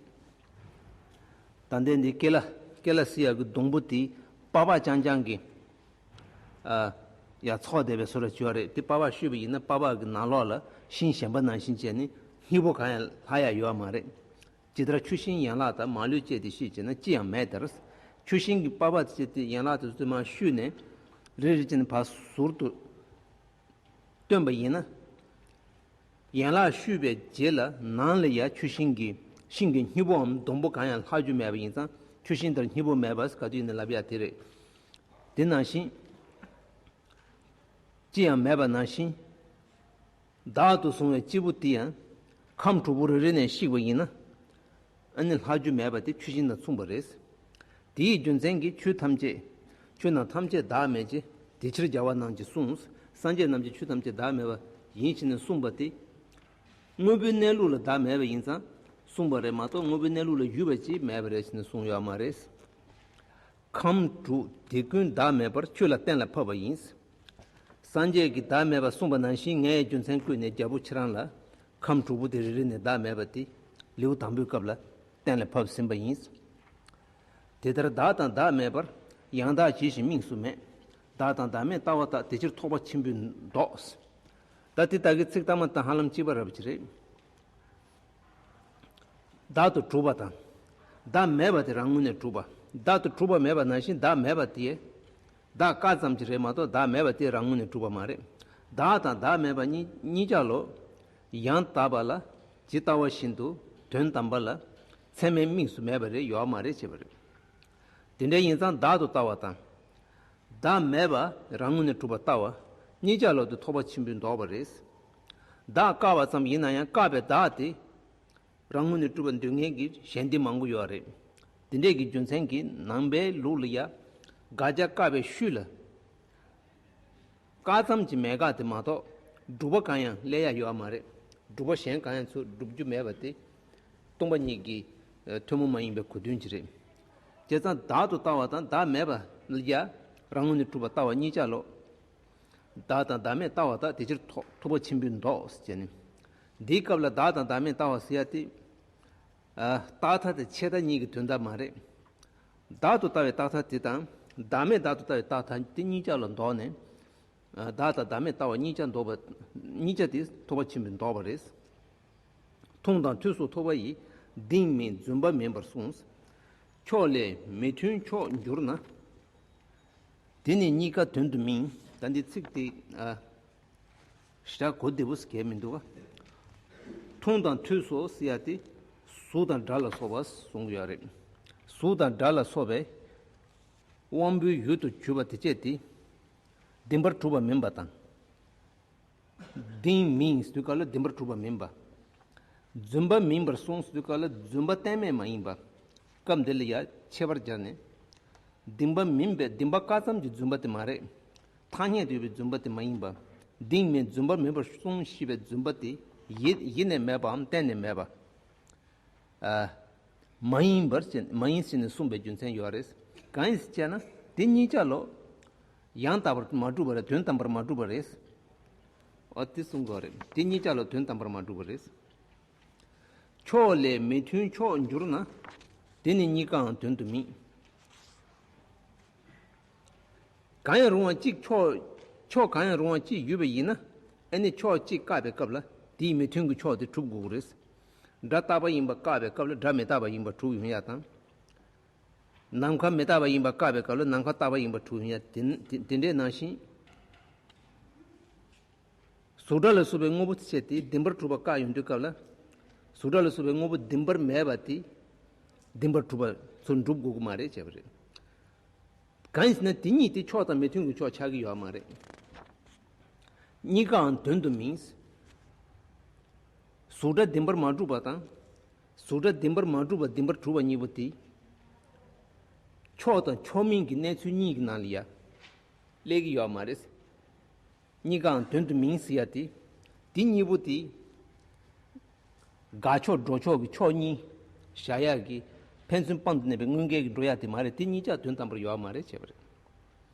ད་ལྟའི་འདི་ཀེ་ལ་ཀེ་ལ་སི་ཡ་གི་སྡོང་པོ་དེ་པགས་པ་རྐྱང་རྐྱང་གི་ཨ་ཡ་ཚོགས་བསྡད་པའི་བཟོ་འདྲ་བྱས་པ་རེད། དེ་པགས་པ་བཤུས་པ་ཡིན་ན་པགས་པ་གི་ནང་ལོགས་ལ་ཤིང་གཞན་པ་ནང་བཞིན་བྱས་ནས་སྙིང་པོ་གང་ཡང་ལྷག་ཡ་ཡོད་མ་རེད། ཇི་ལྟར་ཆུ་ཤིང་ཡན་ལག་དང་མ་ལུས་བཅས་ཏེ་ཤེས་བྱས་ན་ཅི་ཡང་མེད་དེར། ཆུ་ཤིང་གི་པགས་པ་བཅས་ཏེ་ཡན་ལག་དེ་ཚོ་མར་བཤུས་ནས་རེ་རེ་བྱས་ནས་ཕར་ཟུར་དུ་བཏོན་པ་ཡིན་ན། ཡན་ལག་བཤུས་པའི་རྗེས་ལ་ནང་ལ་ཡ་ཆུ་ཤིང་གི་ཤིང་གི་སྙིང་པོའམ་སྡོང་པོ་གང་ཡང་ལྷག་རྒྱུ་མེད་པ་ཡིན་ཙང་། ཆུ་ཤིང་ལྟར་སྙིང་པོ་མེད་པ་ག་དུས་ཡིན་ན་ལབ་ཡ་དེ་རེད། དེ་ནང་བཞིན། ཅི་ཡང་མེད་པ་ནང་བཞིན། བདག་ཏུ་བཟུང་བའི་སྐྱེས་བུ་དེ་ཡང་ཁམས་དྲུག་པོ་རེ་རེ་ནས་བཤིག་པ་ཡིན་ན། ཨ་ནི་ལྷག་རྒྱུ་མེད་པ་དེ་ཆུ་ཤིང་དང་མཚུངས་པ་རེད། དེའི་རྒྱུ་མཚན་གྱིས་ཆོས་ཐམས་ཅད། ཆོས་རྣམས་ཐམས་ཅད་བདག་མེད་ཅེས་དེ་ཕྱིར་རྒྱལ་བ་རྣམས་ཀྱིས་གསུངས། སངས་རྒྱས་རྣམས་ཀྱིས་ཆོས་ཐམས་ཅད་བདག་མེད་པ་ཡིན་ཞེས་ནས་གསུངས་པ་དེ། དངོས་པོའི་གནས་ལུགས་ལ་བདག་མེད་པ་ཡིན་ཙང་གསུངས་པ་རེད་མ་གཏོགས། དངོས་པོའི་གནས་ལུགས་ལ་ཡུལ་བ་ཅིག་མེད་པ་རེད་ཞེས་ནས་གསུངས་ཡོད་མ་རེད། ཁམས་དྲུག་དེ་ཀུན་བདག་མེད་པར། ཆོས་ལ་གཏན་ལ་ཕབ་པ་ཡིན། སངས་རྒྱས་ཀྱིས་བདག་མེད་པ་གསུངས་པ་ནང་བཞིན་ངས་རྒྱུ་མཚན་བཀོད་ནས་རྒྱལ་པོ་ཁྱེད་རང་ལ་ཁམས་དྲུག་པོ་དེ་རེ་རེ་ནས་བདག་མེད་པ་དེ་ལེའུ་དང་པོའི་སྐབས་ལ་གཏན་ལ་ཕབ་ཟིན་པ་ཡིན། དེ་ལྟར་བདག་དང་བདག་མེད་པར། ཡང་དག་ཇི་བཞིན་དམིགས་སུ་མེད། བདག་དང་བདག་མེད་ལྟ་བ་དག་དེ་ཕྱིར་ཐོགས་པ་ཆེན་པོས་བཟློག། ད་དེ་ལྟ་གི་ཚིག་ལྟ་མ་དང་ཧ་ལམ་གཅིག་པ་འདྲ་པོ་ཅིག་རེད། བདག་ཏུ་གྲུབ་པ་དང་། བདག་མེད་པ་དེ་རང་ངོས་ནས་གྲུབ་པ། བདག་ཏུ་གྲུབ་པ་མེད་པ་ནང་བཞིན་བདག་མེད་པ་དེ། བདག་དཀར་ཙམ་གྱི་རེད་མ་གཏོགས་བདག་མེད་པ་དེ་རང་ངོས་ནས་གྲུབ་པ་མ་རེད། བདག་དང་བདག་མེད་པ་གཉིས་གཉིས་ཆ་ལོ། ཡང་དག་པ་ལ། ཇི་ལྟ་བ་བཞིན་དུ་དོན་དམ་པ་ལ། ཚད་མས་དམིགས་སུ་མེད་པ་རེད། ཡོད་མ་རེད་བྱས་པ་རེད། དེ་འདྲ་ཡིན་ཙང་བདག་ཏུ་ལྟ་བ་དང་། བདག་མེད་པ་རང་ངོས་ནས་གྲུབ་པ་ལྟ་བ་གཉིས་ཆ་ལོ་དེ་ཐོགས་པ་ཆེན་པོས་བཟློག་པ་རེད། བདག་བཀག་པ་ཙམ་ཡིན་ན་ཡང་བཀག་པའི་བདག་དེ། རང་ངོས་ནས་གྲུབ་པ་འདོད་མཁན་གྱི་གཞན་སྡེ་མང་པོ་ཡོད་རེད། དེ་འདྲས་ཀྱི་རྒྱུ་མཚན་གྱིས་ནང་པའི་ལུགས་ལ་ཡ། དགག་བྱ་བཀག་པའི་ཤུལ་ལ། བཀག་ཙམ་གྱི་མེད་དགག་དེ་མ་གཏོགས། སྒྲུབ་པ་གང་ཡང་སླེབས་ཡ་ཡོད་མ་རེད། སྒྲུབ་པ་གཞན་གང་ཡང་ཚུར་སྒྲུབ་རྒྱུ་མེད་པ་དེ། སྟོང་པ་ཉིད་ཀྱི་ཐུན་མོང་མ་ཡིན་པའི་གོ་དོན་གྱི་རེད། བྱས་ཙང་བདག་ཏུ་ལྟ་བ་དང་བདག་མེད་པ་ལ་ཡ། རང་ངོས་ནས་གྲུབ་པ་ལྟ་བ་གཉིས་ཆ་ལོ། བདག་དང་བདག་མེད་ལྟ་བ་དག་དེ་ཕྱིར་ཐོགས་ཐོགས་པ་ཆེན་པོས་བཟློག་ཟེར་ནས། འདིའི་སྐབས་ལ་བདག་དང་བདག་མེད་ལྟ་བ་ཟེར་ཡ་དེ། ཨ། རྟག་མཐའ་དང་ཆད་མཐའ་གཉིས་ཀྱི་དོན་དག་མ་རེད། བདག་ཏུ་ལྟ་བའི་རྟག་མཐའ་དེ་དང་། བདག་མེད་བདག་ཏུ་ལྟ་བའི་རྟག་མཐའ་དེ་གཉིས་ཆ་ལ་བཟློག་ནས། ཨ། བདག་དང་བདག་མེད་ལྟ་བ་གཉིས་ཆ་བཟློག་པ། གཉིས་ཆ་དེ་ཐོགས་པ་ཆེན་པོས་བཟློག་པ་རེད། མཐོང་དང་ཐོས་སོགས་ཐོབ་པ་ཡི། གདིང་མིན་རྫུན་པ་མིན་པར་གསུངས། ཕྱོགས་ལས་མི་མཐུན་ཕྱོགས་འགྱུར་ན། དེ་ནི་གཉིས་ཀ་དོན་དུ་མིན། ད་འདི་ཚིག་དེ། ཨ། ཞེ་དྲག་གོ་བདེ་པོ་ཞིག་གས་མི་འདུག་ག་མཐོང་དང་ཐོས་སོགས་ཟེར་ཡ་དེ། གཟུགས་དང་སྒྲ་ལ་སོགས་པ་གསུང་གི་ཡོད་རེད། གཟུགས་དང་སྒྲ་ལ་སོགས་པའི་དབང་པོའི་ཡུལ་དུ་གྱུར་པ་དེ་བཅས་དེ། བདེན་པར་གྲུབ་པ་མིན་པ་དང་། གདིང་མིན་ཟེར་དུས་སྐབས་ལ་བདེན་པར་གྲུབ་པ་མིན་པ། རྫུན་པ་མིན་པར་གསུངས་ཟེར་དུས་སྐབས་ལ་རྫུན་པ་གཏན་ནས་མ་ཡིན་པ། སྐབས་འདི་ལ་ཡང་ཁྱད་པར་སྦྱར་ནས། བདེན་པ་མིན་པའི་བདེན་པ་བཀག་ཙམ་གྱི་རྫུན་པ་དེ་མ་རེད། ཐ་སྙད་དུ་ཡོད་པའི་རྫུན་པ་དེ་མ་ཡིན་པ། གདིང་མིན་རྫུན་པ་མིན་པར་གསུངས་ཞེས་པའི་རྫུན་པ་དེ་ཡེ་ཡེ་ནས་མེད་པའམ་གཏན་ནས་མེད་པ། ཨ། མ་ཡིན་པར་བྱས། མ་ཡིན་ཟེར་ནས་གསུངས་པའི་རྒྱུ་མཚན་ཡོད་རེད། གང་ཡིན་ཟེར་བྱས་ན་དེ་གཉིས་ཆ་ལོ། ཡང་དག་པར་མ་གྲུབ་པ་རེད། དོན་དམ་པར་མ་གྲུབ་པ་རེད། ཨོ་དེ་གསུང་དགོས་རེད། དེ་གཉིས་ཆ་ལོ་དོན་དམ་པར་མ་གྲུབ་པ་རེད། ཕྱོགས་ལས་མི་མཐུན་ཕྱོགས་འགྱུར་ན། དེ་ནི་གཉིས་ཀའང་དོན་དུ་མིན། གང་ཡང་རུང་བ་གཅིག་ཕྱོགས། ཕྱོགས་གང་ཡང་རུང་བ་གཅིག་ཡོད་པ་ཡིན་ན། ཨ་ནི་ཕྱོགས་གཅིག་བཀག་པའི་སྐབས་ལ་དེའི་མི་མཐུན་གྱི་ཕྱོགས་དེ་གྲུབ་དགོས་ཀྱི་རེད། སྒྲ་རྟག་པ་ཡིན་པ་བཀག་པའི་སྐབས་ལ་སྒྲ་མི་རྟག་པ་ཡིན་པ་གྲུབ་ཡོང་ཡ་དང་། ནམ་མཁའ་མི་རྟག་པ་ཡིན་པ་བཀག་པའི་སྐབས་ལ་ནམ་མཁའ་རྟག་པ་ཡིན་པ་གྲུབ་ཡོང་ཡ་དེ་དེ་དེ་འདྲའི་ནང་བཞིན། གཟུགས་སྒྲ་ལ་སོགས་པའི་དངོས་པོ་ཆེ་སྟེ་བདེན་པར་གྲུབ་པ་བཀག་ཡོང་དུས་སྐབས་ལ། གཟུགས་སྒྲ་ལ་སོགས་པའི་དངོས་པོ་བདེན་པར་མེད་པ་དེ་བདེན་པར་གྲུབ་པ་ཚུར་འགྲུབ་དགོས་ཀྱི་མ་རེད་བྱས་པ་རེད། གང་ཡིན་ཟེར་ན་དེ་གཉིས་དེ་ཕྱོགས་དང་མི་མཐུན་གྱི་ཕྱོགས་ཆགས་ཀྱི་ཡོད་མ་རེད། གཉིས་ཀའང་དོན་དུ་མིན། གཟུགས་སྒྲ་བདེན་པར་མ་གྲུབ་པ་དང་། གཟུགས་སྒྲ་བདེན་པར་མ་གྲུབ་པ་བདེན་པར་གྲུབ་པ་གཉིས་པོ་དེ། ཕྱོགས་དང་ཕྱོགས་མིན་གྱི་གནས་ཚུལ་གཉིས་ཀྱི་ནང་ལ་ཡ། སླེབས་ཀྱི་ཡོད་མ་རེད། གཉིས་ཀའང་དོན་དུ་མིན་ཟེར་ཡ་དེ། དེ་གཉིས་པོ་དེ། དགག་ཕྱོགས་སྒྲོ་ཕྱོགས་ཀྱི་ཕྱོགས་གཉིས་བཞག་ཡག་གི་ཕན་ཚུན་དཔང་དུ་གནས་པའི་དངོས་འགལ་གྱི་འགྲོ་ཡ་དེ་མ་རེད། དེ་གཉིས་ཀ་དོན་དམ་པར་ཡོད་མ་རེད་བྱས་པ་རེད།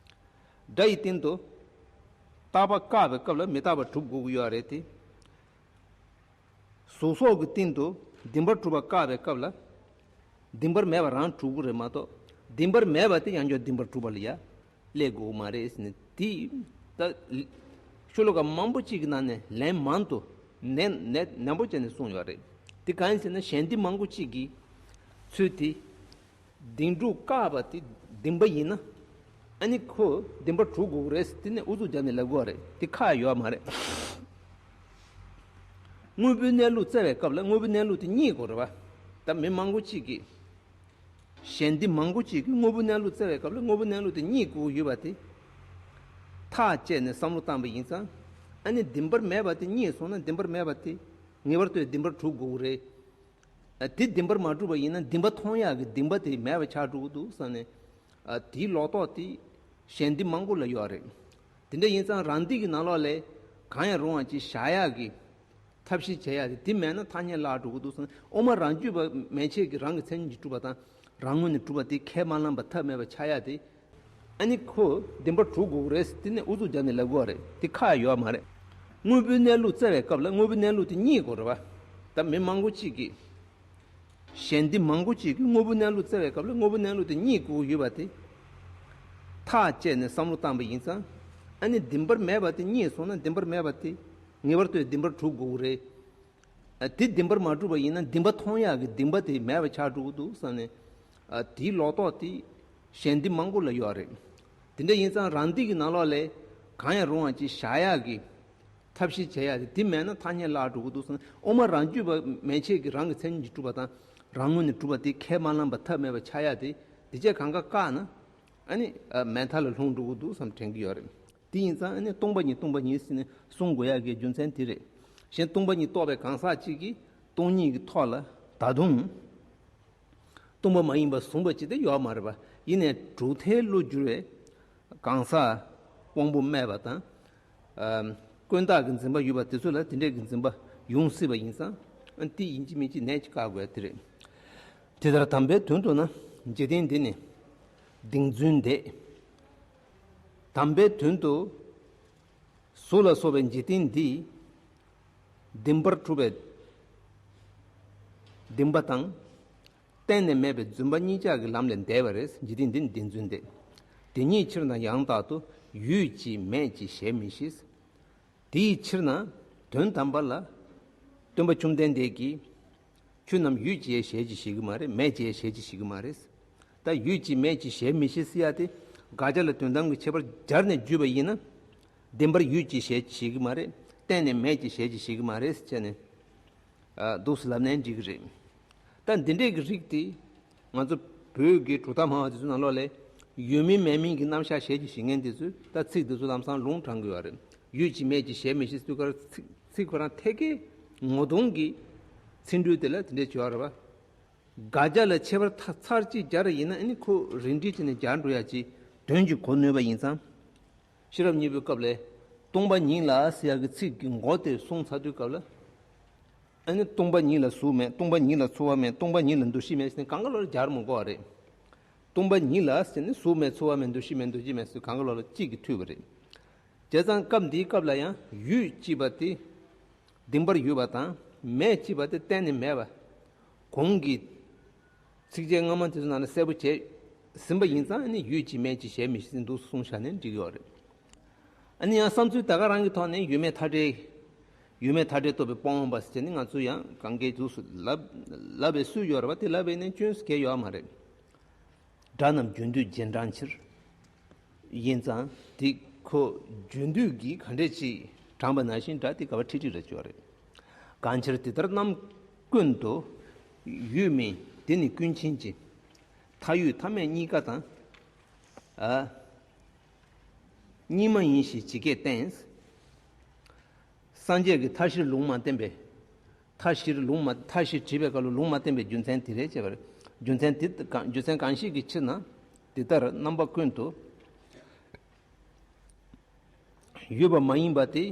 སྒྲ་ཡི་སྟེང་དུ། རྟག་པ་བཀག་པའི་སྐབས་ལ་མི་རྟག་པ་གྲུབ་དགོས་ཀྱི་ཡོད་རེད་དེ། གཟུགས་སོགས་ཀྱི་སྟེང་དུ་བདེན་པར་གྲུབ་པ་བཀག་པའི་སྐབས་ལ། བདེན་པར་མེད་པ་རང་གྲུབ་ཀྱི་རེད་མ་གཏོགས། བདེན་པར་མེད་པ་དེ་ཡང་བསྐྱར་བདེན་པར་གྲུབ་པ་ལ་ཡ་སླེབས་དགོས་མ་རེད་ཟེར་ནས། དེ་ད་ཤོ་ལོ་ཀ་མང་པོ་གཅིག་གི་ནང་ནས་ལན་མང་དུ་ནན་ནན་ནན་པོ་བྱས་ནས་གསུངས་ཡོད་རེད། དེ་གང་ཡིན་ཟེར་ན། གཞན་སྡེ་མང་པོ་གཅིག་གིས་ཚུལ་དེ། བདེན་གྲུབ་བཀག་པ་དེ་བདེན་པ་ཡིན་ན། ཨ་ནི་ཁོ་བདེན་པར་གྲུབ་དགོས་ཀྱི་རེད་ཟེར། དེ་ནས་ཨུ་ཚུགས་བརྒྱབ་ནས་ལབ་དགོས་པ་རེད། དེ་ཁག་ཡོད་མ་རེད། དངོས་པོའི་གནས་ལུགས་བཙལ་བའི་སྐབས་ལ་དངོས་པོའི་གནས་ལུགས་དེ་རྙེད་དགོས་རེད་པ། ད་མི་མང་པོ་གཅིག་གིས། གཞན་སྡེ་མང་པོ་གཅིག་གིས་དངོས་པོའི་གནས་ལུགས་བཙལ་བའི་སྐབས་ལ་དངོས་པོའི་གནས་ལུགས་དེ་རྙེད་དགོས་ཀྱི་ཡོད་པ་དེ། ཐག་བཅད་ནས་བསམ་བློ་བཏང་པ་ཡིན་ཙང་། ཨ་ནི་བདེན་པར་མེད་པ་དེ་རྙེད་སོང་ན་བདེན་པར་མེད་པ་དེ་ངེས་པར་དུ་བདེན་པར་གྲུབ་དགོས་ཀྱི་རེད། ཨ། དེ་བདེན་པར་མ་གྲུབ་པ་ཡིན་ན་བདེན་པ་མཐོང་ཡག་གི་བདེན་པ་དེ་མེད་པ་ཆགས་འགྲོ་གི་འདུག་བསམ་ནས། ཨ། དེའི་ལོག་རྟོག་དེ་གཞན་སྡེ་མང་པོ་ལ་ཡོད་རེད། དེ་འདྲ་ཡིན་ཙང་རང་སྡེ་གི་ནང་ལོགས་ལ་གང་ཡང་རུང་བ་ཅིག་བཞག་ཡག་གི་ཐབས་ཤེས་བྱེད་ཡག་དེ། དེ་མེད་ན་ཐ་སྙད་བརླག་འགྲོ་གི་འདུག་བསམ་ནས། དབུ་མ་རང་རྒྱུད་པ་མན་ཆད་ཀྱིས་རང་གི་མཚན་ཉིད་ཀྱིས་གྲུབ་པ་དང་རང་ངོས་ནས་གྲུབ་པ་དེ་ཁས་མ་བླངས་པ་ཐབས་མེད་པ་ཆགས་ཡག་དེ། ཨ་ནི་ཁོ་བདེན་པར་གྲུབ་དགོས་ཀྱི་རེད་ཟེར། དེ་ནས་ཨུ་ཚུགས་བརྒྱབ་ནས་ལབ་དགོས་པ་རེད། དེ་ཁག་ཡོད་མ་རེད། དངོས་པོའི་གནས་ལུགས་བཙལ་བའི་སྐབས་ལ་དངོས་པོའི་གནས་ལུགས་དེ་རྙེད་དགོས་རེད་པ། ད་མི་མང་པོ་གཅིག་གིས། གཞན་སྡེ་མང་པོ་གཅིག་གིས་དངོས་པོའི་གནས་ལུགས་བཙལ་བའི་སྐབས་ལ་དངོས་པོའི་གནས་ལུགས་དེ་རྙེད་དགོས་ཀྱི་ཡོད་པ་དེ། ཐག་བཅད་ནས་བསམ་བློ་བཏང་པ་ཡིན་ཙང་། ཨ་ནི་བདེན་པར་མེད་པ་དེ་རྙེད་སོང་ན་བདེན་པར་མེད་པ་དེ་ངེས་པར་དུ་བདེན་པར་གྲུབ་དགོས་ཀྱི་རེད། ཨ། དེ་བདེན་པར་མ་གྲུབ་པ་ཡིན་ན་བདེན་པ་མཐོང་ཡག་གི་བདེན་པ་དེ་མེད་པ་ཆགས་འགྲོ་གི་འདུག་བསམ་ནས། ཨ། དེའི་ལོག་རྟོག་དེ་གཞན་སྡེ་མང་པོ་ལ་ཡོད་རེད། དེ་འདྲ་ཡིན་ཙང་རང་སྡེ་གི་ནང་ལོགས་ལ་གང་ཡང་རུང་བ་ཅིག་བཞག་ཡག་གི་ཐབས་ཤེས་བྱེད་ཡག་དེ། དེ་མེད་ན་ཐ་སྙད་བརླག་འགྲོ་གི་འདུག་བསམ་ནས། དབུ་མ་རང་རྒྱུད་པ་མན་ཆད་ཀྱིས་རང་གི་མཚན་ཉིད་ཀྱིས་གྲུབ་པ་དང་རང་ངོས་ནས་གྲུབ་པ་དེ་ཁས་མ་བླངས་པ་ཐབས་མེད་པ་ཆགས་ཡག་དེ། དེ་བྱས་གང་ག་བཀག་ན། ཨ་ནི། ཨ། མེད་མཐའ་ལ་ལྷུང་འགྲོ་གི་འདུག་བསམ་དྲན་གྱི་ཡོད་རེད། དེ་ཡིན་ཙང་ཨ་ནི་སྟོང་པ་ཉིད་སྟོང་པ་ཉིད་ཟེར་ནས་གསུང་དགོས་ཡག་གི་རྒྱུ་མཚན་དེ་རེད། གཞན་སྟོང་པ་ཉིད་རྟོགས་པའི་གང་ཟག་གཅིག་གིས་སྟོང་ཉིད་ཀྱི་ཐོག་ལ་ད་དུང་སྟོང་པ་མ་ཡིན་པ་བཟུང་བ་ཅིག་དེ་ཡོད་མ་རེད་པ། ཡིན་ནའི་གྲུབ་མཐའི་བློ་འགྱུར་བའི་གང་ཟག་དབང་པོ་སྨྲས་པ་དང་། ཨ། ཀུན་བརྟགས་ཀྱི་འཛིན་པ་ཡོད་པ་དེ་ཚོ་ལ་དེ་འདྲས་ཀྱི་འཛིན་པ་ཡོང་སྲིད་པ་ཡིན་ཙང་། ཨ། དེ་ཡིན་གཅིག་མིན་གཅིག་ནན་གཅིག་བཀག་དགོས་ཡ་དེ་རེད། དེ་ལྟར་དམ་པའི་དོན་དུ་ན་འཇིག་རྟེན་འདི་ནི་གདེང་རྫུན་འདས། དམ་པའི་དོན་དུ་གཟུགས་ལ་སོགས་པའི་འཇིག་རྟེན་འདི་བདེན་པར་གྲུབ་པའི་བདེན་པ་དང་། གཏན་ནས་མེད་པའི་རྫུན་པ་གཉིས་ཆར་གྱི་ལམ་ལས་འདས་པ་རེད། འཇིག་རྟེན་འདི་ནི་བདེན་རྫུན་འདས། དེ་ཉིད་ཕྱིར་ན་ཡང་དག་ཏུ་ཡོད་ཅེས་མེད་ཅེས་ཞལ་མི་བཞེས། དེའི་ཕྱིར་ན་དོན་དམ་པ་ལ་སྟོན་པ་བཅོམ་ལྡན་འདས་ཀྱིས། ཁྱོད་རྣམས་ཡོད་ཅེས་ཞལ་གྱིས་བཞེས་ཀྱི་མ་རེད། མེད་ཅེས་ཞལ་གྱིས་བཞེས་ཀྱི་མ་རེད། ད་ཡོད་ཅེས་མེད་ཅེས་ཞལ་མི་བཞེས་ཟེར་ཡ་དེ། དགག་བྱ་ལ་དོན་དམ་གྱི་ཁྱད་པར་སྦྱར་ནས་བརྗོད་པ་ཡིན་ན། བདེན་པར་ཡོད་ཅེས་ཞལ་གྱིས་བཞེས་ཀྱི་མ་རེད། གཏན་ནས་མེད་ཅེས་ཞལ་གྱིས་བཞེས་ཀྱི་མ་རེད་ཟེར་བྱས་ནས། ཨ། འདུག་སེ་ལབ་ནའི་འགྲིག་གི་རེད། ད་འདི་འདྲས་ཀྱི་རིགས་དེ། ང་ཚོ་བོད་ཀྱི་གྲུབ་མཐའ་སྨྲ་བ་དེ་ཚོ་ནང་ལོགས་ལ་ཡོད་མིན་མེད་མིན་གྱི་རྣམ་གཞག་ཞལ་གྱིས་བཞེས་མཁན་དེ་ཚོས་ད་ཚིག་དེ་ཚོ་ལམ་སང་ལུང་དྲངས་གི་ཡོད་རེད། ཡོད་ཅེས་མེད་ཅེས་ཞལ་མི་བཞེས་ཟེར་དུས་ཀར་ཚིག་ཚིག་ཁོ་རང་ཐད་ཀའི་ངོ་གདོང་གི་ཚིག་འགྲོས་དེ་ལ་དེ་འདྲས་བྱེད་པ་རེད་པ། དགག་བྱ་ལ་ཁྱད་པར་ཚར་གཅིག་སྦྱར་ཡིན་ན། ཨ་ནི་ཁོ་རིམ་འགྲིག་བྱས་ནས་སྦྱར་འགྲོ་ཡ་ཅིག་དོན་གྱིས་གོ་ནུས་པ་ཡིན་ཙང་། ཤེས་རབ་གཉིས་པའི་སྐབས་ལ་སྟོང་པ་ཉིད་ལ་ཟེར་ཡག་གི་ཚིག་གི་མགོ་དེ་གསུངས་ཚར་དུས་སྐབས་ལ། ཨ་ནི་སྟོང་པ་ཉིད་ལ་གཟུགས་མེད། སྟོང་པ་ཉིད་ལ་ཚོར་བ་མེད། སྟོང་པ་ཉིད་ལ་འདུ་ཤེས་མེད་ཟེར་ནས་གང་ག་ལོར་སྦྱར་མི་དགོས་པ་རེད། སྟོང་པ་ཉིད་ལ་ཟེར་ནས་གཟུགས་མེད། ཚོར་བ་མེད། འདུ་ཤེས་མེད། འདུ་བྱེད་མེད་ཟེར་གང་ག་ལོར་གཅིག་གིས་འཐུས་པ་རེད། བྱས་ཙང་སྐབས་འདིའི་སྐབས་ལ་ཡང་ཡོད་ཅེས་པ་དེ་བདེན་པར་ཡོད་པ་དང་། མེད་ཅེས་པ་དེ་གཏན་ནས་མེད་པ། གོང་གི་ཚིགས་བཅད་སྔ་མ་དེ་ཚོ་ནང་ལ་གསལ་པོ་བྱས་ཟིན་པ་ཡིན་ཙང་། ཨ་ནི་ཡོད་ཅེས་མེད་ཅེས་ཞལ་མི་བཞེས་ཟིན་འདུག་གསུངས་བཞག་ནའི་འགྲིག་ཡོད་རེད། ཨ་ནི་ཡང་བསམ་ཚུལ་ད་ག་རང་གི་ཐོག་ནས་ཡོད་མེད་མཐའ་བྲལ། ཡོད་མེད་མཐའ་བྲལ་རྟོགས་པའི་སྤོང་བ་ཟེར་ནི་ང་ཚོ་ཡང་གང་གའི་འདུག་སེ་ལབ་ལབ་པའི་སྲོལ་ཡོད་རེད་པ། དེ་ལབ་པའི་ནི་སྐྱོན་ཟེར་གང་ཡང་ཡོད་མ་རེད། སྒྲ་རྣམས་རྒྱུན་སྡུད་རྗེས་འབྲང་ཕྱིར། ཡིན་ཙང་དེ་ཁོ་རྒྱུན་སྡུད་ཀྱིས་ག་འདྲས་ཅིག་དྲངས་པ་ནང་བཞིན་སྒྲ་དེ་ག་པར་ཁྲིག་ཁྲིག་རེད་ཅོ་རེད། གང་ཕྱིར་དེ་ལྟར་རྣམ་ཀུན་ཏུ། ཡོད་མིན་དེ་ནི་ཀུན་མཁྱེན་གྱི། མཐའ་ཡོད་མཐའ་མེད་གཉིས་ཀ་དང་། ཨ། གཉིས་མ་ཡིན་ཞེས་ཇི་སྐད་བསྟན། སངས་རྒྱས་ཀྱིས་མཐའ་བཞིར་ལུང་མ་བསྟན་པའི། མཐའ་བཞིར་ལུང་མ། མཐའ་བཞི་བྲིས་པའི་སྐབས་ལ་ལུང་མ་བསྟན་པའི་རྒྱུ་མཚན་དེ་རེད་ཅེས་པ་རེད། རྒྱུ་མཚན་དེ་གང་། རྒྱུ་མཚན་གང་ཞིག་གི་ཕྱིར་ན། དེ་ལྟར་རྣམ་པ་ཀུན་ཏུ། ཡོད་པ་མ་ཡིན་པ་དེ་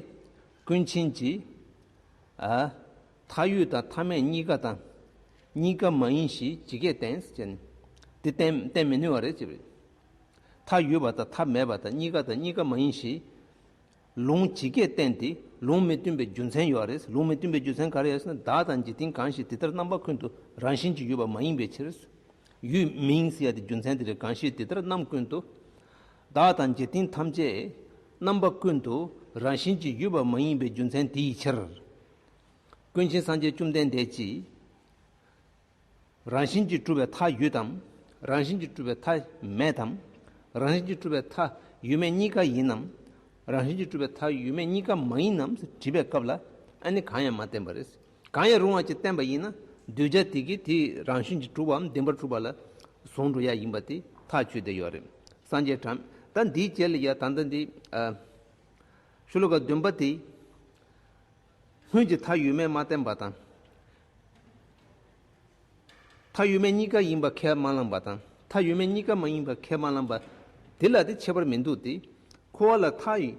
ཀུན་མཁྱེན་གྱིས། ཨ། མཐའ་ཡོད་དང་མཐའ་མེད་གཉིས་ཀ་དང་། གཉིས་ཀ་མ་ཡིན་ཞེས་ཇི་སྐད་བསྟན་ཟེར་ནས། དེ་བསྟན་བསྟན་མི་ནུས་པ་རེད་ཅེས་པ་རེད། མཐའ་ཡོད་པ་དང་མཐའ་མེད་པ་དང་གཉིས་ཀ་དང་གཉིས་ཀ་མ་ཡིན་ཞེས། ལུང་ཇི་སྐད་བསྟན་ཏེ། ལུང་མི་མཐུན་པའི་རྒྱུ་མཚན་ཡོད་རེད། ལུང་མི་མཐུན་པའི་རྒྱུ་མཚན་ག་རེ་ཡོད་ཟེར་ན། བདག་དང་འཇིག་རྟེན་གང་ཞིག་དེ་ལྟར་རྣམ་པ་ཀུན་ཏུ་རང་བཞིན་གྱིས་ཡོད་པ་མ་ཡིན་པའི་ཕྱིར། ཡོད་མིན་ཟེར་ཡ་དེ་རྒྱུ་མཚན་དེ་རེད། གང་ཞིག་དེ་ལྟར་རྣམ་ཀུན་ཏུ། བདག་དང་འཇིག་རྟེན་ཐམས་ཅད་རྣམ་པ་ཀུན་ཏུ་རང་བཞིན་གྱིས་ཡོད་པ་མ་ཡིན་པའི་རྒྱུ་མཚན་དེའི་ཕྱིར། ཀུན་མཁྱེན་སངས་རྒྱས་བཅོམ་ལྡན་འདས་ཀྱིས། རང་བཞིན་གྱིས་གྲུབ་པའི་མཐའ་ཡོད་དམ། རང་བཞིན་གྱིས་གྲུབ་པའི་མཐའ་མེད་དམ། རང་བཞིན་གྱིས་གྲུབ་པའི་མཐའ་ཡོད་མེད་གཉིས་ཀ་ཡིན་ནམ། རང་བཞིན་གྱིས་གྲུབ་པའི་མཐའ་ཡོད་མེད་གཉིས་ཀ་མ་ཡིན་ནམ་དྲིས་པའི་སྐབས་ལ། ཨ་ནི་གང་ཡང་མ་བསྟན་པ་རེད། གང་ཡང་རུང་བ་ཅིག་བསྟན་པ་ཡིན་ན། གདུལ་བྱ་དེ་གིས་དེ་རང་བཞིན་གྱིས་གྲུབ་པའམ་བདེན་པར་གྲུབ་པ་ལ་བཟུང་འགྲོ་ཡ་ཡིན་པ་དེ་ཐག་ཆོད་བསྡད་ཡོད་རེད། སངས་རྒྱས་གྲངས་ད་འདིའི་རྗེས་ལ་ཡ་ད་ལྟ་འདི། ཨ། ཤོ་ལོ་ཀ་བདུན་པ་དེ། སྔོན་གྱི་མཐའ་ཡོད་མེད་མ་བསྟན་པ་དང་། མཐའ་ཡོད་མེད་གཉིས་ཀ་ཡིན་པ་ཁས་མ་བླངས་པ་དང་། མཐའ་ཡོད་མེད་གཉིས་ཀ་མ་ཡིན་པ་ཁས་མ་བླངས་པ། དེ་ལ་དེ་ཁྱད་པར་མི་འདུག་སྟེ། འཁོར་བ་ལ་མཐའ་ཡོད་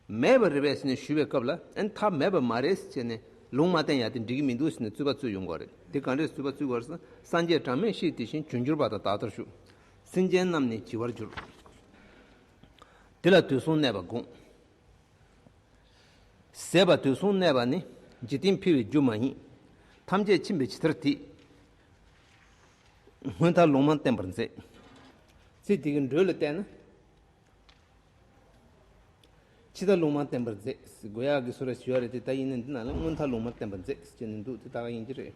མེད་པ་རེད་པས་ཟེར་ནས་ཞུས་པའི་སྐབས་ལ། ཨན་མཐའ་མེད་པ་མ་རེད་ཟེར་ནས་ལུང་མ་བསྟན་ཡ་དེ་འགྲིག་གི་མི་འདུག་ཟེར་ནས་རྩོད་པ་རྩོད་ཡོང་གི་རེད། དེ་ག་འདྲས་རྩོད་པ་རྩོད་དགོས་རེད་ཟེར་ན། སངས་རྒྱས་གྲངས་མེད་བཤད་དེ་བཞིན་བྱོན་གྱུར་པ་དང་དག་མཐར་བཞུགས། སེམས་ཅན་རྣམས་ནི་བྱི་བར་འགྱུར། དེ་ལ་དུས་གསུམ་གནས་པ་དགོངས། ཟད་པ་དུས་གསུམ་གནས་པ་ནི། འཇིག་རྟེན་འཕེལ་བའི་རྒྱུ་མ་ཡིན། ཐམས་ཅད་ཕྱིན་པའི་ཇི་ལྟར་དེ། སྔོན་མཐའ་ལུང་མ་བསྟན་པར་མཛད། ཚིག་དེ་གི་འགྲོས་ལ་བལྟས་ན། ཕྱི་མཐའ་ལུང་མ་བསྟན་པར་མཛད་ཟེར་དགོས་ཡག་གི་བཟོ་འདྲ་ཞིག་ཡོད་རེད་དེ། ད་ཡིན་ན་འདི་ནང་ལ་སྔོན་མཐའ་ལུང་མ་བསྟན་པར་མཛད་ཟེར་ནས་འདུག་དེ་ད་ག་ཡིན་གྱི་རེད།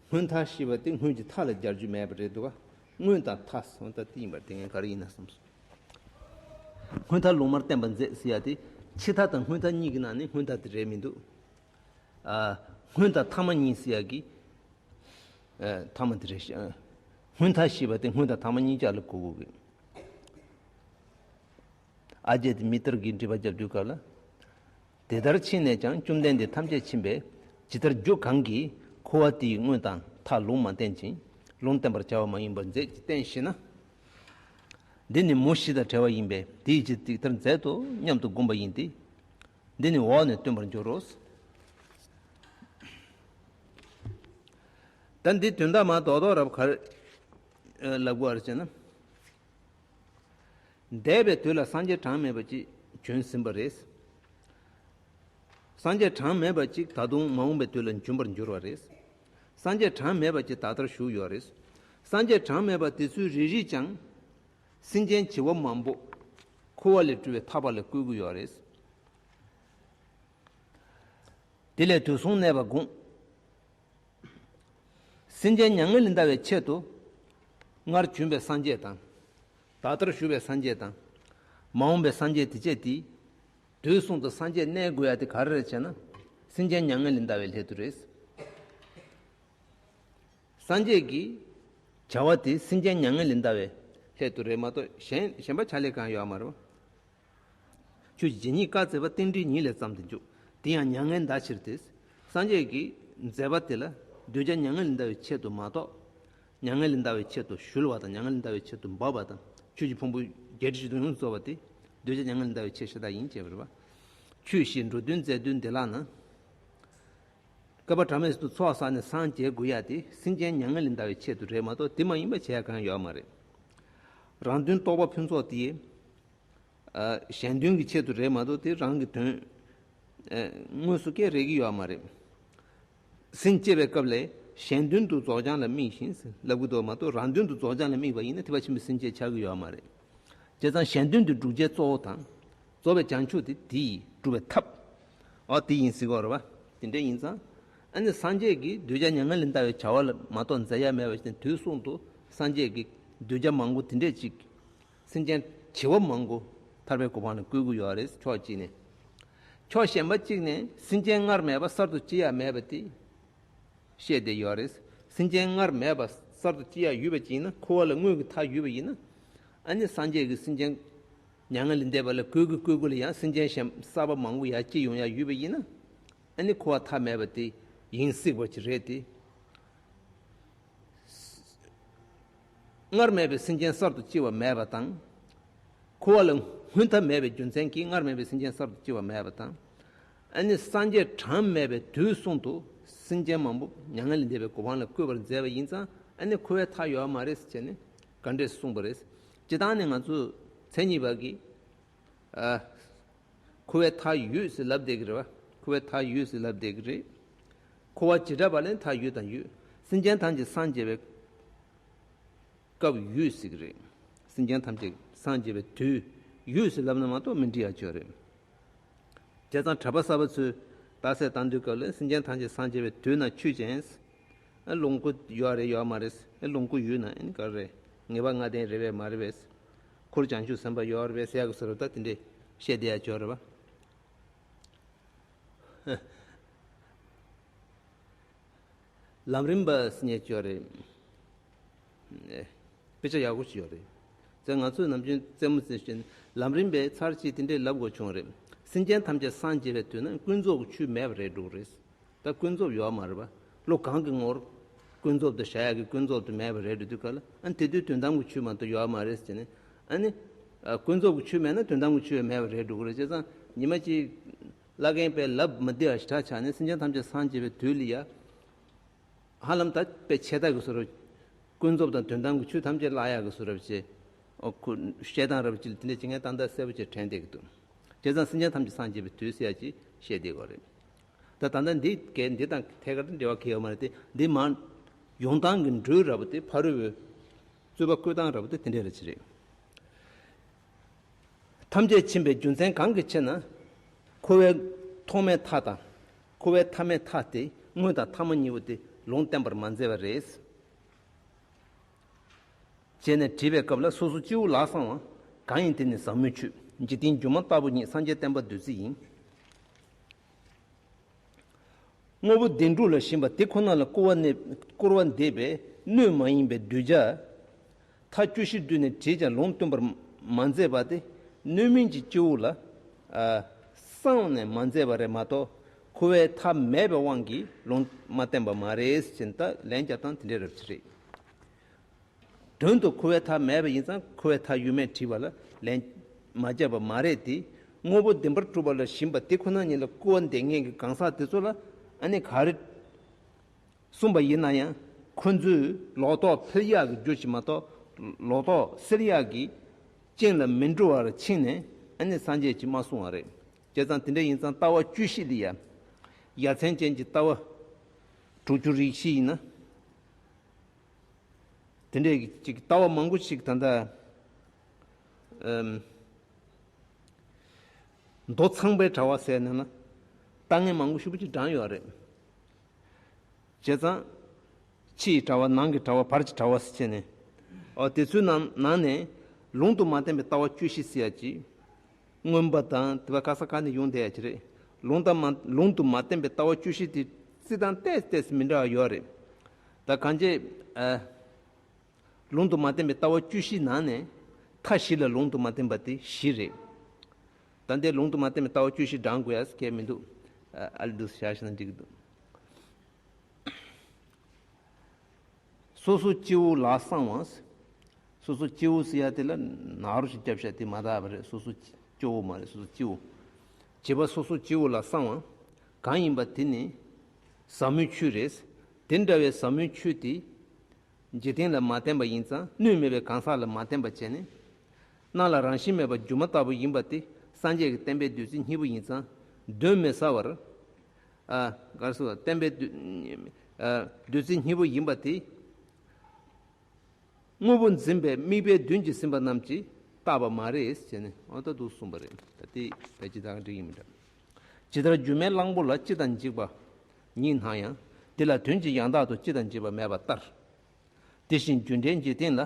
སྔོན་མཐའ་ཞེས་པ་དེ་སྔོན་གྱི་མཐའ་ལ་སྦྱར་རྒྱུ་མེད་པ་རེད་འདུག་ག་སྔོན་དང་མཐའ་སོང་ད་དེ་ཡིན་པར་དེ་ངས་ག་རེ་ཡིན་ན་བསམ་སོང་། སྔོན་མཐའ་ལུང་མར་བསྟན་པ་མཛད་ཟེར་ཡ་དེ། ཕྱི་མཐའ་དང་སྔོན་མཐའ་གཉིས་ཀྱི་ནང་ནས་སྔོན་མཐའ་དེ་རེད་མི་འདུག་ཨ། སྔོན་དང་ཐ་མ་གཉིས་ཟེར་ཡ་གི། ཨ། ཐ་མ་དེ་རེད་ཤག་སྔོན་མཐའ་ཞེས་པ་དེ་སྔོན་དང་ཐ་མ་གཉིས་ཆར་ལ་གོ་དགོས་ཀྱི། ཨ་ཅེ་དེ་མི་ལྟར་གྱི་འགྲེལ་པ་རྒྱབ་དུས་སྐབས་ལ། དེ་ལྟར་ཕྱིན་ནས་ཀྱང་བཅོམ་ལྡན་འདས་ཐམས་ཅད་མཁྱེན་པས་ཇི་ལྟར་རྒྱུ་གང་གིས་འཁོར་བ་དེའི་སྔོན་དང་མཐའ་ལུང་མ་བསྟན་ཅིང་ལུང་བསྟན་པར་བྱ་བ་མ་ཡིན་པར་མཛད་ཅེས་བསྟན་ཞེ་ན། འདི་ནི་མུ་བཞི་དང་བྲལ་བ་ཡིན་པས་དེའི་ཕྱིར་དེ་ལྟར་མཛད་དོ་སྙམ་དུ་བསྒོམ་པ་ཡིན་ཏེ། འདི་ནི་འོག་ནས་སྟོན་པར་འགྱུར་རོ། ད་འདི་དོན་དག་མ་རྡོག་རྡོག་རབ་གར་ལབ་དགོས་རེད་ཅེ་ན། འདས་པའི་དུས་ལ་སངས་རྒྱས་གྲངས་མེད་པ་ཅིག་བྱོན་ཟིན་པ་རེད། སངས་རྒྱས་གྲངས་མེད་པ་ཅིག་ད་དུང་མ་འོངས་པའི་དུས་ལ་འབྱོན་པར་འགྱུར་བ་རེད། སངས་རྒྱས་གྲངས་མེད་པ་ཅིག་ད་ལྟར་བཞུགས་ཡོད་རེད། སངས་རྒྱས་གྲངས་མེད་པ་དེ་ཚོའི་རེ་རེས་ཀྱང་། སེམས་ཅན་བྱེ་བ་མང་པོ། འཁོར་བ་ལས་གྲོལ་བའི་ཐར་པ་ལ་བཀོད་ཀྱི་ཡོད་རེད། དེ་ལས་དུས་གསུམ་གནས་པ་དགོངས། སེམས་ཅན་མྱ་ངན་ལས་འདའ་བའི་ཆེད་དུ། སྔར་བྱོན་པའི་སངས་རྒྱས་དང་། ད་ལྟར་བཞུགས་པའི་སངས་རྒྱས་དང་། མ་འོངས་པའི་སངས་རྒྱས་དེ་བཅས་དེ། དུས་གསུམ་དུ་སངས་རྒྱས་གནས་དགོས་ཡ་དེ་ག་རེ་རེད་ཅེ་ན། སེམས་ཅན་མྱ་ངན་ལས་འདའ་བའི་སླད་དུ་རེད། སངས་རྒྱས་ཀྱི་བྱ་བ་དེ་སེམས་ཅན་མྱ་ངན་ལས་འདའ་བའི་སླད་དུ་རེད་མ་གཏོགས་གཞན་གཞན་པ་ཕྱག་ལས་གང་ཡོད་མ་རེད། ཆོས་ཀྱི་རྗེ་ཉིད་བཀའ་སྩལ་པ། རྟེན་འབྲེལ་ཉིད་ལས་བརྩམས་ཏེ་འཇུག་དེ་ཡང་མྱ་ངན་འདའ་ཕྱིར་ཏེ། སངས་རྒྱས་ཀྱི་མཛད་པ་དེ་ལ་གདུལ་བྱ་མྱ་ངན་ལས་འདའ་བའི་ཆེད་དུ་མ་གཏོགས། མྱ་ངན་ལས་འདའ་བའི་ཆེད་དུ་གཞོལ་བ་དང་མྱ་ངན་ལས་འདའ་བའི་ཆེད་དུ་འབབ་པ་དང་ཆོས་ཀྱི་ཕུང་པོ་བརྒྱད་ཁྲི་བཞི་སྟོང་ཡོངས་སུ་རྫོགས་པ་དེ་གདུལ་བྱ་མྱ་ངན་ལས་འདའ་བའི་ཆེད་ཤ་སྟག་ཡིན་ཅེས་པ་རེད་པ། ཆོས་བཞི་འགྲོ་དོན་མཛད་དོན་བདེ་བླག་ན། བསྐལ་པ་གྲངས་མེད་དུ་ཚོགས་བསགས་ནས་སངས་རྒྱས་དགོས་ཡ་དེ་སེམས་ཅན་མྱ་ངན་ལས་འདའ་བའི་ཆེད་དུ་རེད་མ་གཏོགས་དེ་མ་ཡིན་པ་བྱས་ཡ་གང་ཡོད་མ་རེད། རང་དོན་རྟོགས་པ་ཕུན་ཚོགས་དེ། ཨ། གཞན་དོན་གྱི་ཆེད་དུ་རེད་མ་གཏོགས་དེ་རང་གི་དོན། ཨ། དངོས་སུ་སྐད་རེག་གི་ཡོད་མ་རེད། སེམས་བསྐྱེད་པའི་སྐབས་ལས་གཞན་དོན་དུ་རྫོགས་བྱང་ལ་དམིགས་ཤིང་ལབ་གི་འདུག་མ་གཏོགས་རང་དོན་དུ་རྫོགས་བྱང་ལ་དམིགས་པ་ཡིན་ན་ཐེག་པ་ཆེན་པོའི་སེམས་བསྐྱེད་ཆགས་ཀྱི་ཡོད་མ་རེད། བྱས་ཙང་གཞན་དོན་དུ་བསྒྲུབ་བྱའི་གཙོ་བོ་དང་། རྫོགས་པའི་བྱང་ཆུབ་དེ་དེ་ཡིས་སྒྲུབ་པའི་ཐབས། འོ་དེ་ཡིན་ཟེར་གྱི་ཡོད་རེད་པ། དེ་འདྲ་ཡིན་ཙང་། ཨ་ནི་སངས་རྒྱས་ཀྱིས་གདུལ་བྱ་མྱ་ངན་ལས་འདའ་བའི་བྱ་བ་ལ་མ་གཏོགས་མཛད་ཡ་མེད་པ་ཞིག་དང་དུས་གསུམ་དུ་སངས་རྒྱས་ཀྱིས་གདུལ་བྱ་མང་པོ་དེ་འདྲས་ཅིག་སེམས་ཅན་བྱེ་བ་མང་པོ་ཐར་པའི་གོ་འཕང་ལ་བཀོད་ཀྱི་ཡོད་རེད་ཕྱོགས་གཅིག་ནས། ཕྱོགས་གཞན་པ་གཅིག་ནས་སེམས་ཅན་སྔར་མེད་པ་གསར་དུ་སྐྱེ་ཡ་མེད་པ་དེ། བཤད་བསྡད་ཡོད་རེད། སེམས་ཅན་སྔར་མེད་པ་གསར་དུ་སྐྱེ་ཡ་ཡོད་པ་ཅིག་ཡིན་ན་འཁོར་བ་ལ་དངོས་ཀྱི་མཐའ་ཡོད་པ་ཡིན་ན། ཨ་ནི་སངས་རྒྱས་ཀྱིས་སེམས་ཅན་མྱ་ངན་ལས་འདས་པ་ལ་བཀོད་ཀྱི་བཀོད་ཀྱི་ལ་ཡང་སེམས་ཅན་གཞན་གསར་པ་མང་པོ་ཡར་སྐྱེ་ཡོང་ཡ་ཡོད་པ་ཡིན་ན། ཨ་ནི་འཁོར་བ་མཐའ་མེད་པ་དེ་ཡིན་སྲིད་པ་ཅིག་རེད་དེ། སྔར་མེད་པའི་སེམས་ཅན་གསར་དུ་སྐྱེ་བ་མེད་པ་དང་། འཁོར་བ་ལ་སྔོན་མཐའ་མེད་པའི་རྒྱུ་མཚན་གྱིས་སྔར་མེད་པའི་སེམས་ཅན་གསར་དུ་སྐྱེ་བ་མེད་པ་དང་། ཨ་ནི་སངས་རྒྱས་གྲངས་མེད་པའི་དུས་གསུམ་དུ་སེམས་ཅན་མང་པོ་མྱ་ངན་ལས་འདས་པའི་གོ་འཕང་ལ་བཀོད་པར་མཛད་པ་ཡིན་ཙང་ཨ་ནི་འཁོར་བའི་མཐའ་ཡོད་མ་རེད་ཟེར་བྱས་ནས་ག་འདྲས་གསུངས་པ་རེད། སྤྱིར་བཏང་ནས་ང་ཚོས་མཚན་ཉིད་པ་གིས། ཨ། འཁོར་བའི་མཐའ་ཡོད་ཟེར་ལབ་བསྡད་ཀྱི་རེད་བ། འཁོར་བའི་མཐའ་ཡོད་ཟེར་ལབ་བསྡད་ཀྱི་རེད། འཁོར་བ་བྱེ་བྲག་པ་ལས་མཐའ་ཡོད་དང་ཡོད། སེམས་ཅན་ཐམས་ཅད་སངས་རྒྱས་པའི་སྐབས་ཡོད་ཟེར་གྱི་རེད། སེམས་ཅན་ཐམས་ཅད་སངས་རྒྱས་པའི་དུས་ཡོད་ཟེར་ལབ་ན་མ་གཏོགས་མི་འགྲིག་ཡ་ཅིག་ཡོད་རེད། བྱས་ཙང་གྲྭ་པ་གསར་པ་ཚོས་རྟགས་གསལ་བཏང་དུས་སྐབས་ལ་སེམས་ཅན་ཐམས་ཅད་སངས་རྒྱས་པའི་དུས་ན་ཆོས་ཅན། ཨ། ལོངས་སྐུ་ཡོད་རེད་ཡོད་མ་རེད། ཨ། ལོངས་སྐུ་ཡོད་ན་ཨ་ནི་ག་རེ་རེད། ངེས་པ་ལྔ་ལྡན་རེད་པས་མ་རེད་པས། འཁོར་བྱང་ཆུབ་སེམས་དཔའ་ཡོད་རེད་པས་ཟེར་ཡག་གི་བཟོ་འདྲ་ད་དེ་འདྲས་བཤད་བསྡད་ཡ་ཅིག་ཡོད་རེད་པ། ལམ་རིམ་པ་ཟེར་མཁན་ཅིག་ཡོད་རེད། ཨེ། དཔེ་ཆ་ཡག་པོ་ཅིག་ཡོད་རེད། ཙང་ང་ཚོས་ནམ་རྒྱུན་རྩེད་མོ་རྩེ་བཞིན་ལམ་རིམ་པའི་ཚར་གཅིག་དེ་འདྲས་ལབ་དགོས་བྱུང་རེད། སེམས་ཅན་ཐམས་ཅད་སངས་རྒྱས་པའི་དུས་ན་ཀུན་རྫོབ་ཀྱི་ཆོས་མེད་པ་རེད་འགྲོ་གི་རེད། ད་ཀུན་རྫོབ་ཡོད་མ་རེད་པ། བློ་གང་གི་ངོར་ཀུན་རྫོབ་ཏུ་བཞག་ཡག་གི་ཀུན་རྫོབ་ཏུ་མེད་པ་རེད་འགྲོ་དུས་ག་ལ། ཨ་ནི་དེ་དུས་དོན་དམ་གྱི་ཆོས་མ་གཏོགས་ཡོད་མ་རེད་ཟེར་ནས། ཨ་ནི། ཨ། ཀུན་རྫོབ་ཀྱི་ཆོས་མེད་ན་དོན་དམ་གྱི་ཆོས་མེད་པ་རེད་འགྲོ་གི་རེད། བྱས་ཙང་ཉི་མ་གཅིག་བླ་རྒན་པས་ལབ་མི་བདེ་བ་ཞེ་དྲག་ཆགས་ནས་སེམས་ཅན་ཐམས་ཅད་སངས་རྒྱས་པའི་དུས་ལ་ཡ། ཧ་ལམ་ད་དཔེ་ཆད་ལྟ་གི་བཟོ་འདྲ། ཀུན་རྫོབ་དང་དོན་དམ་གྱི་ཆོས་ཐམས་ཅད་བརླག་ཡག་གི་བཟོ་འདྲ་བྱས། ཨོ་ཁུ། བཤད་སྟངས་འདྲ་བ་ཅིག་ལ་དེ་འདྲ་བྱེད་མཁན་ཏན་ཏན་གསལ་པོ་ཅིག་དྲན་བསྡད་ཀྱི་འདུག་བྱས་ཙང་སེམས་ཅན་ཐམས་ཅད་སངས་རྒྱས་པའི་དུས་ཟེར་ཡ་ཅིག་བཤད་བསྡད་ཡོད་རེད། ད་ད་ལྟ་འདི་གས་འདི་དང་ཐད་ཀར་དུ་འབྲེལ་བ་གང་ཡང་ཡོད་མ་རེད་དེ། འདི་མ། ཡོང་སྟངས་ཀྱི་འགྲོས་འདྲ་བོ་དེ་ཕ་རོལ་པོའི་རྩོད་པ་བཀོད་སྟངས་འདྲ་བོ་དེ་དེ་འདྲ་རེད་ཅི་རེད། ཐམས་ཅད་ཕྱིན་པའི་རྒྱུ་མཚན་གང་གི་ཕྱིར་ན། འཁོར་བའི་ཐོག་མའི་མཐའ་དང་། འཁོར་བའི་ཐ་མའི་མཐའ་སྟེ་སྔོན་དང་ཐ་མ་གཉིས་པོ་དེ་ལུང་བསྟན་པར་མ་མཛད་པ་རེད། བྱས་ནས་དྲིས་པའི་སྐབས་ལ། སོ་སོ་སྤྱི་བོ་ལ་གསང་བ། གང་ཡིན་དེ་ནི་ཟབ་མོའི་ཆོས། འཇིག་རྟེན་སྒྱུ་མ་ལྟ་བུ་ཉིད། སངས་རྒྱས་བསྟན་པ་བདུད་རྩི་ཡིན། དངོས་པོ་བདེན་གྲུབ་ལ་ཞེན་པ་དེ་ཁོ་ན་ལ་སྐུར་བ་ནི་སྐུར་བ་འདེབས་པས་སྣོད་མ་ཡིན་པའི་གདུལ་བྱ། མཐའ་བཅུ་བཞི་བསྡུས་ནས་དྲིས་ཀྱང་ལུང་སྟོན་པར་མ་མཛད་པ་སྟེ། སྣོད་མིན་གྱི་སྤྱི་བོ་ལ། ཨ། གསང་ནས་མ་མཛད་པ་རེད་མ་གཏོགས། འཁོར་བའི་མཐའ་མེད་པའི་དབང་གིས་ལུང་མ་བསྟན་པ་མ་རེད་ཅེས་ད་ལན་རྒྱབ་སྟངས་དེ་འདྲ་རབ་ཅིག་རེད། དོན་དུ་འཁོར་བའི་མཐའ་མེད་པ་ཡིན་ཙང་འཁོར་བའི་མཐའ་ཡོད་མེད་དྲིས་པ་ལ་ལན་མ་བརྒྱབ་པ་མ་རེད་དེ། དངོས་པོ་བདེན་པར་གྲུབ་པ་ལ་ཞེན་པ་དེ་ཁོ་ན་ཉིད་ལ་སྐུར་བ་འདེབས་མཁན་གྱི་གང་ཟག་དེ་ཚོ་ལ། ཨ་ནི་ག་རེ་གསུངས་པ་ཡིན་ན་ཡང་ཁོ་ཚོས་ལོག་རྟོག་འཕེལ་ཡག་གི་རྒྱུ་ཞིག་མ་གཏོགས། ལོག་རྟོག་སེལ་ཡག་གི་རྐྱེན་ལ་མི་འགྲོ་བར་ཕྱིན་ནས། ཨ་ནི་སངས་རྒྱས་ཀྱིས་མ་གསུངས་པ་རེད། བྱས་ཙང་དེ་འདྲ་ཡིན་ཙང་ལྟ་བ་བཅུ་བཞི་ལ་ཡ། ཡ་མཚན་ཅན་གྱི་ལྟ་བ་དྲུག་ཅུ་རེ་བཞི་ཡིན་ན། དེ་འདྲའི་ཅིག་ལྟ་བ་མང་པོ་ཞིག་ད་ལྟ། ཨམ། མདོ་ཚངས་པའི་དྲ་བ་ཟེར་ནས་ན། ལྟ་ངན་མང་པོ་ཞེ་པོ་ཅིག་བགྲངས་ཡོད་རེད། བྱས་ཙང་། ཕྱི་ཡི་དྲ་བ། ནང་གི་དྲ་བ། བར་གྱི་དྲ་བ་ཟེར་བྱས་ནས། ཨོ་དེ་ཚོའི་ནང་ནང་ནས། ལུང་དུ་མ་བསྟན་པའི་ལྟ་བ་བཅུ་བཞི་ཟེར་ཡ་ཅིག་མངོན་པ་དང་དེ་བ་ག་ས་ག་ནས་ཡོང་བསྡད་ཡ་ཅིག་རེད། ལུང་དང་མ། ལུང་དུ་མ་བསྟན་པའི་ལྟ་བ་བཅུ་བཞི་དེ་རྩི་སྟངས་ཏོག་ཙམ་ཏོག་ཙམ་མི་འདྲ་བ་ཡོད་རེད། ད་གང་ཅི། ཨ། ལུང་དུ་མ་བསྟན་པའི་ལྟ་བ་བཅུ་བཞིའི་ནང་ནས་མཐའ་བཞི་ལ་ལུང་དུ་མ་བསྟན་པ་དེ་བཞི་རེད། ད་ལྟའི་ལུང་དུ་མ་བསྟན་པའི་ལྟ་བ་བཅུ་བཞི་བགྲང་དགོས་ཡ་གལ་མི་འདུག་ཨ་ལེ་འདུག་བཞག་ཤེས་ན་འགྲིག་གི་འདུག་སོ་སོ་སྤྱི་བོ་ལ་གསང་བ། སོ་སོ་སྤྱི་བོ་ཟེར་ཡ་དེ་ལ་ནཱ་རོ་ཞིག་རྒྱབ་བཞག་དེ་མ་དག་པ་རེད། སོ་སོ་སྐྱོ་བོ་མ་རེད། སོ་སོ་སྤྱི་བོ། བྱས་པ་སོ་སོ་སྤྱི་བོ་ལ་གསང་བ། གང་ཡིན་པ་དེ་ནི་ཟབ་མོའི་ཆོས་རེད། དེ་འདྲ་བའི་ཟབ་མོའི་ཆོས་དེ། འཇིག་རྟེན་ལ་མ་བསྟན་པ་ཡིན་ཙང་། སྣོད་མེད་པའི་གང་ཟག་ལ་མ་བསྟན་པ་བྱས་ནས། སྣང་ལ་རང་བཞིན་མེད་པ་སྒྱུ་མ་ལྟ་བུ་ཡིན་པ་དེ་སངས་རྒྱས་ཀྱི་བསྟན་པའི་བདུད་རྩི་སྙིང་པོ་ཡིན་ཙང་། གདོན་མི་ཟ་བར། ཨ། ག་རེ་ཟེར་བ། བསྟན་པའི་བདུད། ཨ། བདུད་རྩི་སྙིང་པོ་ཡིན་པ་དེ། དངོས་པོ་འཛིན་པའི་དམིགས་པའི་མདུན་གྱིས་ཟིན་པ་རྣམས་ཀྱིས་བཏགས་པ་མ་རེད་ཟེར་ནས། འོ་ད་འདུག་གསུངས་པ་རེད། ད་དེ་བས་ཇི་ལྟར་འགྲིག་ཡིན་མི་འདྲ། ཇི་ལྟར་སྒྱུ་མའི་གླང་པོ་ལ། སྤྱི་དང་འཇིགས་པ་ཉིད་སྣང་ཡང་། དེ་ལ་དོན་གྱི་ཡང་དག་ཏུ། སྤྱི་དང་འཇིགས་པ་མེད་པ་ལྟར། དེ་བཞིན་རྒྱུ་འབྲས་འཇིག་རྟེན་ལ།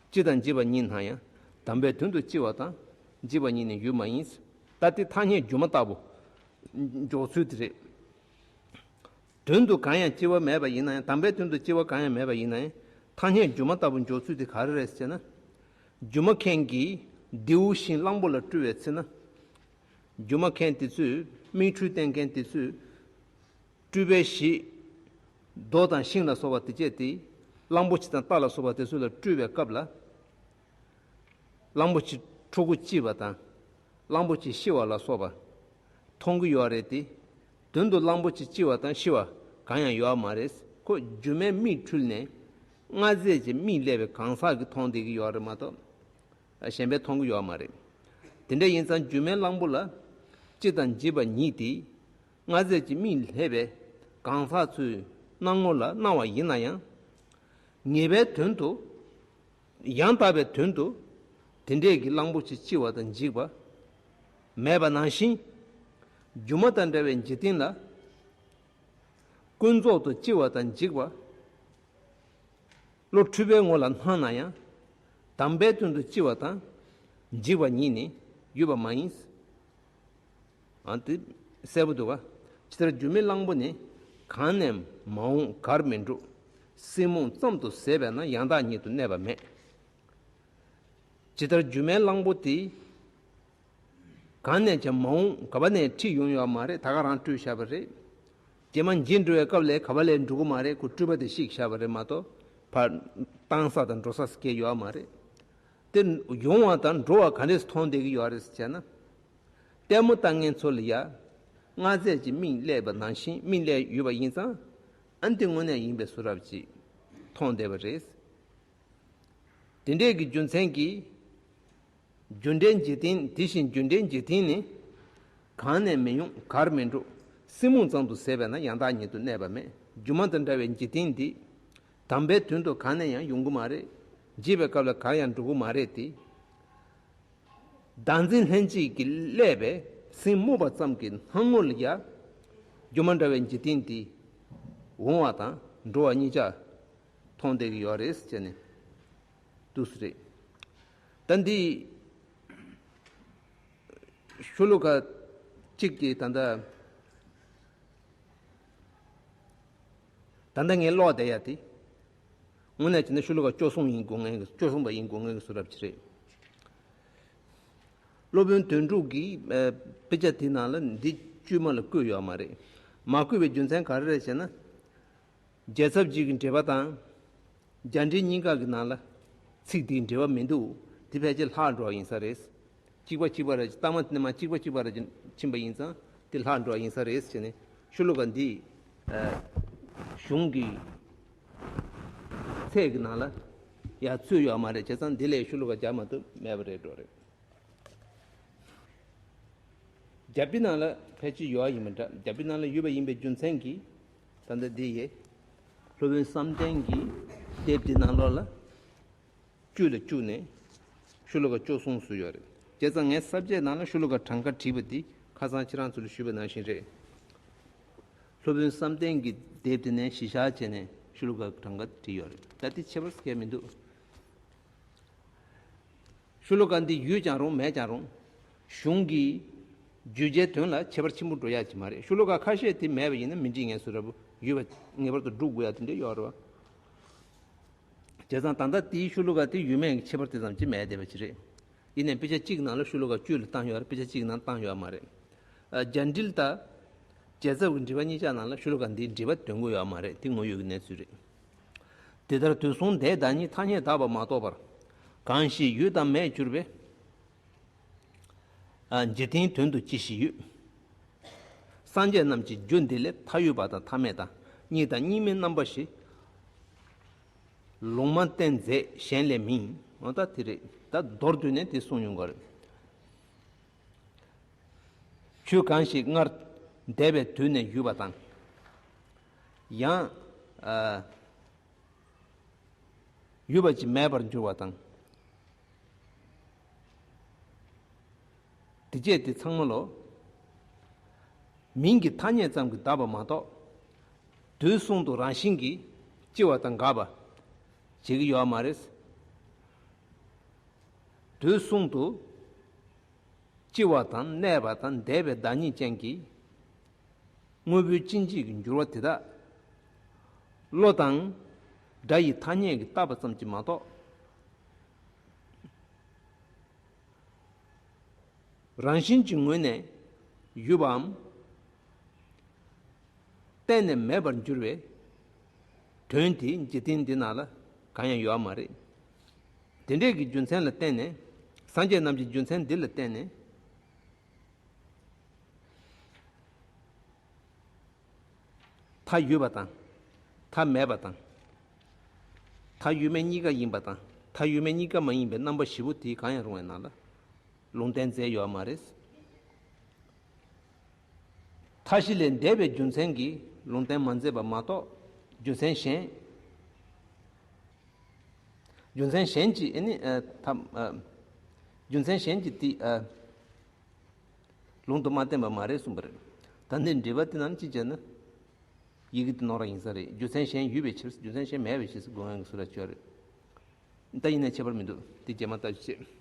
སྤྱི་དང་འཇིགས་པ་ཉིད་སྣང་ཡང་། དམ་པའི་དོན་དུ་སྤྱི་བ་དང་། འཇིགས་པ་ཉིད་ནི་ཡུལ་མ་ཡིན། ད་དེ་ཐ་སྙད་སྒྱུ་མ་ལྟ་བུ་འཇོག་ཚུལ་དེ་རེད། དོན་དུ་གང་ཡང་སྐྱེ་བ་མེད་པ་ཡིན་ན་ཡང་། དམ་པའི་དོན་དུ་སྐྱེ་བ་གང་ཡང་མེད་པ་ཡིན་ན་ཡང་། ཐ་སྙད་སྒྱུ་མ་ལྟ་བུ་འཇོག་ཚུལ་དེ་ག་རེ་རེད་ཟེར་ན། སྒྱུ་མ་མཁན་གྱིས་རྡེའུ་ཤིང་གླང་པོ་ལ་སྤྲུལ་བའི་ཚེ་ན། སྒྱུ་མ་མཁན་དེ་ཚོས། མིག་འཕྲུལ་བསྟན་མཁན་དེ་ཚོས། སྤྲུལ་པའི་གཞི། རྡོ་དང་ཤིང་ལ་སོགས་པ་དེ་བྱས་ཏེ། གླང་པོ་ཆེ་དང་རྟ་ལ་སོགས་པ་དེ་ཚོ་ལ་སྤྲུལ་བའི་སྐབས་ལ། གླང་པོ་ཆེ་ཕྲུ་གུ་སྐྱེས་པ་དང་། གླང་པོ་ཆེ་ཤི་བ་ལ་སོགས་པ་མཐོང་གི་ཡོད་རེད་དེ། དོན་དུ་གླང་པོ་ཆེ་སྐྱེ་བ་དང་ཤི་བ་གང་ཡང་ཡོད་མ་རེད། ཁོ་སྒྱུ་མའི་མིག་འཕྲུལ་ནས་མངའ་མཛད་ཀྱི་མིག་སླེབས་པའི་གང་ཟག་གིས་མཐོང་བསྡད་ཀྱི་ཡོད་རེད་མ་གཏོགས། གཞན་པས་མཐོང་གི་ཡོད་མ་རེད། དེ་འདྲ་ཡིན་ཙང་སྒྱུ་མའི་གླང་པོ་ལ་སྤྱི་དང་འཇིག་པ་ཉིད་དེ་མངའ་མཛད་ཀྱི་མིག་ལྷས་པའི་གང་ཟག་ཚོའི་སྣང་ངོ་ལ་སྣང་བ་ཡིན་ན་ཡང་། ངེས་པའི་དོན་དུ། ཡང་དག་པའི་དོན་དུ་དེ་འདྲས་ཀྱི་གླང་པོ་ཆེ་སྐྱེ་བ་དང་འཇིག་པ་མེད་པ་ནང་བཞིན། སྒྱུ་མ་དང་འདྲ་བའི་འཇིག་རྟེན་ལ་ཀུན་རྫོབ་ཏུ་སྐྱེ་བ་དང་འཇིག་པ། བློ་འཁྲུལ་པའི་ངོ་ལ་སྣང་ན་ཡང་། དམ་པའི་དོན་དུ་སྐྱེ་བ་དང་འཇིག་པ་གཉིས་ནི་ཡོད་པ་མ་ཡིན། ཨ་དེ་གསལ་པོ་འདུག་ག་ཇི་ལྟར་སྒྱུ་མའི་གླང་པོ་ནི། གང་ནས་མ་འོངས་གར་མི་འགྲོ། སྲིན་མོ་ཙམ་དུ་ཟད་པས་ན་ཡང་དག་ཉིད་དུ་གནས་པ་མེད། ཇི་ལྟར་སྒྱུ་མའི་གླང་པོ་དེ། གང་ནས་ཀྱང་མ་འོངས་ག་བ་ནས་ཁྲིད་ཡོང་ཡོད་མ་རེད། ད་ག་རང་སྤྲུལ་བཞག་པ་རེད། རྗེས་མ་འཇིག་འགྲོ་བའི་སྐབས་ལ་ག་བ་ལས་འགྲོ་གི་མ་རེད། ཁོ་སྤྲུལ་པ་དེ་བཤིག་བཞག་པ་རེད་མ་གཏོགས། ཕར་བཏང་ས་དང་འགྲོ་ས་སྐྱེ་ཡོད་མ་རེད། དེ་ཡོང་བ་དང་འགྲོ་བ་ག་འདྲས་མཐོང་བསྡད་ཀྱི་ཡོད་རེད་ཟེར་ན། ལྟད་མོ་ལྟ་མཁན་ཚོ་ལ་ཡ། མངའ་མཛད་ཀྱི་མིག་སླེབས་པ་ནང་བཞིན་མིག་སླེབས་ཡོད་པ་ཡིན་ཙང་། ཨ་འདི་དངོས་གནས་ཡིན་པའི་བཟོ་འདྲ་ཅིག་མཐོང་བསྡད་པ་རེད། དེ་འདྲས་ཀྱི་རྒྱུ་མཚན་གྱིས། རྒྱུ་འབྲས་འཇིག་རྟེན་དེ་བཞིན་རྒྱུ་འབྲས་འཇིག་རྟེན་ནི། གང་ནས་མི་ཡོང་གར་མི་འགྲོ། སྲིན་མོ་ཙམ་དུ་ཟད་པས་ན་ཡང་དག་ཉིད་དུ་གནས་པ་མེད། སྒྱུ་མ་དང་འདྲ་བའི་འཇིག་རྟེན་འདི། དམ་པའི་དོན་དུ་གང་ནས་ཡང་ཡོང་གི་མ་རེད། འཇིག་པའི་སྐབས་ལ་གར་ཡང་འགྲོ་གི་མ་རེད་དེ། བདག་འཛིན་ལྷན་ཅིག་གིས་བསླད་པའི་སེམས་རྨུགས་པ་ཙམ་གྱི་སྣང་ངོ་ལ་ཡ། སྒྱུ་མ་འདྲ་བའི་འཇིག་རྟེན་འདི། འོང་བ་དང་འགྲོ་བ་གཉིས་ཆ་མཐོང་བསྡད་ཀྱི་ཡོད་རེད་ཟེར་ནས་འདུག་སེ་རེད། ད་འདི་ཤོ་ལོ་ཀ་གཅིག་གི་ད་ལྟ། ད་ལྟ་ངས་ཀློག་བསྡད་ཡ་དེ། དངོས་གནས་བྱས་ན་ཤོ་ལོ་ཀ་བཅུ་གསུམ་ཡིན་དགོས་ངེས་ཀྱི། བཅུ་གསུམ་པ་ཡིན་དགོས་ངེས་ཀྱི་བཟོ་འདྲ་ཅིག་རེད། སློབ་དཔོན་དོན་གྲུབ་ཀྱིས་ཨ་དཔེ་ཆ་དེའི་ནང་ལ་འདི་དཀྱུས་མ་ལ་བཀོད་ཡོད་མ་རེད། མ་བཀོད་པའི་རྒྱུ་མཚན་ག་རེ་རེད་ཟེར་ན། རྒྱལ་ཚབ་ཅིག་གི་འགྲེལ་པ་དང་། རྒྱ་འགྲེལ་གཉིས་ཀ་གི་ནང་ལ་ཚིག་འདིའི་འགྲེལ་པ་མི་འདུག་དེ་ཕལ་ཆེར་ལྷག་འགྲོ་བ་ཡིན་ས་རེད། གཅིག་པ་གཅིག་པ་རེད། གཏའ་མ་དེ་ནས་མར་གཅིག་པ་གཅིག་པ་རེད་ཕྱིན་པ་ཡིན་ཙང་དེ་ལྷག་འགྲོ་བ་ཡིན་ས་རེད་ཟེར་ནས་ཤོ་ལོ་ཀ་འདི་ཨ་གཞུང་གི་ཚད་ཀྱི་ནང་ལ་ཡ་ཚུད་ཡོད་མ་རེད། བྱས་ཙང་འདི་ལས་ཤོ་ལོ་ཀ་རྒྱག་མ་ཐུབ་མེད་པ་རེད་འགྲོ་རེད། རྒྱ་དཔེ་ནང་ལ་ཕལ་ཆེར་ཡོད་ཡིན་པ་འདྲ། རྒྱ་དཔེ་ནང་ལ་ཡོད་པ་ཡིན་པའི་རྒྱུ་མཚན་གྱིས་ད་ལྟ་འདི་ཡི་སློབ་དཔོན་བསམ་གཏན་གྱི་དེབ་འདི་ནང་ལོགས་ལ་བཅུ་ལ་བཅུག་ནས་ཤོ་ལོ་ཀ་བཅུ་གསུམ་བཟོས་ཡོད་རེད། བྱས་ཙང་ངས་ས་བཅད་ནང་ལ་ཤོ་ལོ་ཀ་གྲངས་ཀ་བྲིས་པ་འདི་ཁ་སང་ཁྱེད་རང་ཚོ་ལ་ཞུས་པ་ནང་བཞིན་རེད། སློབ་དཔོན་བསམ་གཏན་གྱི་དེབ་དེ་ནས་གཞི་བཞག་བྱས་ནས་ཤོ་ལོ་ཀ་གྲངས་ཀ་བྲིས་ཡོད་རེད། ད་དེ་ཁྱད་པར་གང་ཡང་མི་འདུག་ཤོ་ལོ་ཀ་འདི་ཡོད་ཀྱང་རུང་མེད་ཀྱང་རུང་། གཞུང་གི་བརྗོད་བྱའི་དོན་ལ་ཁྱད་པར་ཆེན་པོ་འགྲོ་ཡ་ཅིག་མ་རེད། ཤོ་ལོ་ཀ་ཁ་ཤས་དེ་མེད་པ་ཡིན་ན་མི་འགྲིག་ངེས་སུ་ར་བུ་ཡོད་པ་ངེས་པར་དུ་སྒྲུབ་དགོས་ཡ་དེ་འདྲ་ཡོད་རེད་བ། བྱས་ཙང་ད་ལྟ་དེའི་ཤོ་ལོ་ཀ་དེ་ཡོད་མེད་ཀྱི་ཁྱད་པར་དེ་ཙམ་ཅིག་མེད་བསྡད་པ་ཅིག་རེད། ཡིན་ནའི་དཔེ་ཆ་གཅིག་ནང་ལ་ཤོ་ལོ་ཀ་བཅུ་ལ་བཏང་ཡོད་རེད། དཔེ་ཆ་གཅིག་ནང་བཏང་ཡོད་མ་རེད། ཨ་རྒྱ་འགྲེལ་དང་། རྒྱལ་ཚབ་ཀྱི་འགྲེལ་པ་གཉིས་ཆ་ནང་ལ་ཤོ་ལོ་ཀ་འདིའི་འགྲེལ་པ་འདོན་གྱི་ཡོད་མ་རེད། དེ་དངོས་ཡོད་ཀྱི་གནས་ཚུལ་རེད། དེ་ལྟར་དུས་གསུམ་འདས་བདག་ཉིད་ཐ་སྙད་དག་པ་མ་གཏོགས་པར་གང་ཞིག་ཡོད་དང་མེད་གྱུར་པའི་ཨ་འཇིག་རྟེན་དོན་དུ་ཅི་ཞིག་ཡོད། སངས་རྒྱས་རྣམས་ཀྱི་རྒྱུད་འདི་ལས་མཐའ་ཡོད་པ་དང་མཐའ་མེད་དང་གཉིས་དང་གཉིས་མེད་རྣམ་པ་བཞི། ལུང་མ་བསྟན་མཛད་གཞན་ལས་མིན། འོ་ད་དེ་རེད། ད་མདོར་བསྡུས་ནས་དེ་གསུངས་ཡོང་གི་རེད། ཆོས་གང་ཞིག་སྔར་འདས་པའི་དུས་ནས་ཡོད་པ་དང་། ཡང་ཨ་ཡོད་པ་ཅིག་མེད་པར་འགྱུར་བ་དང་། དེ་བཅས་དེ་ཚང་མ་ལོ། མིང་གི་ཐ་སྙད་ཙམ་གྱིས་གདགས་པ་མ་གཏོགས། དུས་གསུམ་དུ་རང་བཞིན་གྱིས་སྐྱེ་བ་དང་འགག་པ་བྱེད་ཀྱི་ཡོད་མ་རེད། དུས་གསུམ་དུ་སྐྱེ་བ་དང་གནས་པ་དང་འདས་པའི་བདག་ཉིད་ཅན་གྱི་དངོས་པོའི་སྐྱེ་མཆེད་ཀྱི་འགྱུར་བ་དེ་དག་བློ་དང་སྒྲ་ཡི་ཐ་སྙད་ཀྱིས་བཏགས་པ་ཙམ་གྱིས་མ་གཏོགས། རང་བཞིན་གྱི་ངོས་ནས་ཡོད་པའམ། གཏན་ནས་མེད་པར་འགྱུར་བའི་དོན་དེ་འཇིག་རྟེན་འདི་ནང་ལ་གང་ཡང་ཡོད་མ་རེད། དེ་འདྲས་ཀྱི་རྒྱུ་མཚན་ལ་བརྟེན་ནས། སངས་རྒྱས་རྣམས་ཀྱི་རྒྱུ་མཚན་འདི་ལ་བརྟེན་ནས། མཐའ་ཡོད་པ་དང་། མཐའ་མེད་པ་དང་། མཐའ་ཡོད་མེད་གཉིས་ཀ་ཡིན་པ་དང་། མཐའ་ཡོད་མེད་གཉིས་ཀ་མ་ཡིན་པའི་རྣམ་པ་བཞི་པོ་དེ་གང་ཡང་རུང་བའི་ནང་ལ། ལུང་བསྟན་མཛད་ཡོད་མ་རེད། མཐའ་བཞི་ལས་འདས་པའི་རྒྱུ་མཚན་གྱིས་ལུང་བསྟན་མ་མཛད་པ་མ་གཏོགས། རྒྱུ་མཚན་གཞན། རྒྱུ་མཚན་གཞན་གྱིས་ཨེ་ནི་ཨ་ཐམ་ཨ། རྒྱུ་མཚན་གཞན་གྱིས་དེ་ཨ་ལུང་དུ་མ་བསྟན་པ་མ་རེད་གསུངས་པ་རེད། ད་འདི་འགྲེལ་པ་དེ་ནང་ཅི་བྱས་ན། ཡི་གེ་དེ་ནོར་བ་ཡིན་ས་རེད། རྒྱུ་མཚན་གཞན་ཡོད་པའི་ཕྱིར། རྒྱུ་མཚན་གཞན་མེད་པའི་ཕྱིར་དགོས་ངེས་ཀྱི་སུ་ལ་ཆོས་རེད། ད་ཡིན་ན་ཁྱད་པར་མི་འདུག་དེ་རྗེས་མ་ལྟ་ཞིག་བྱེད།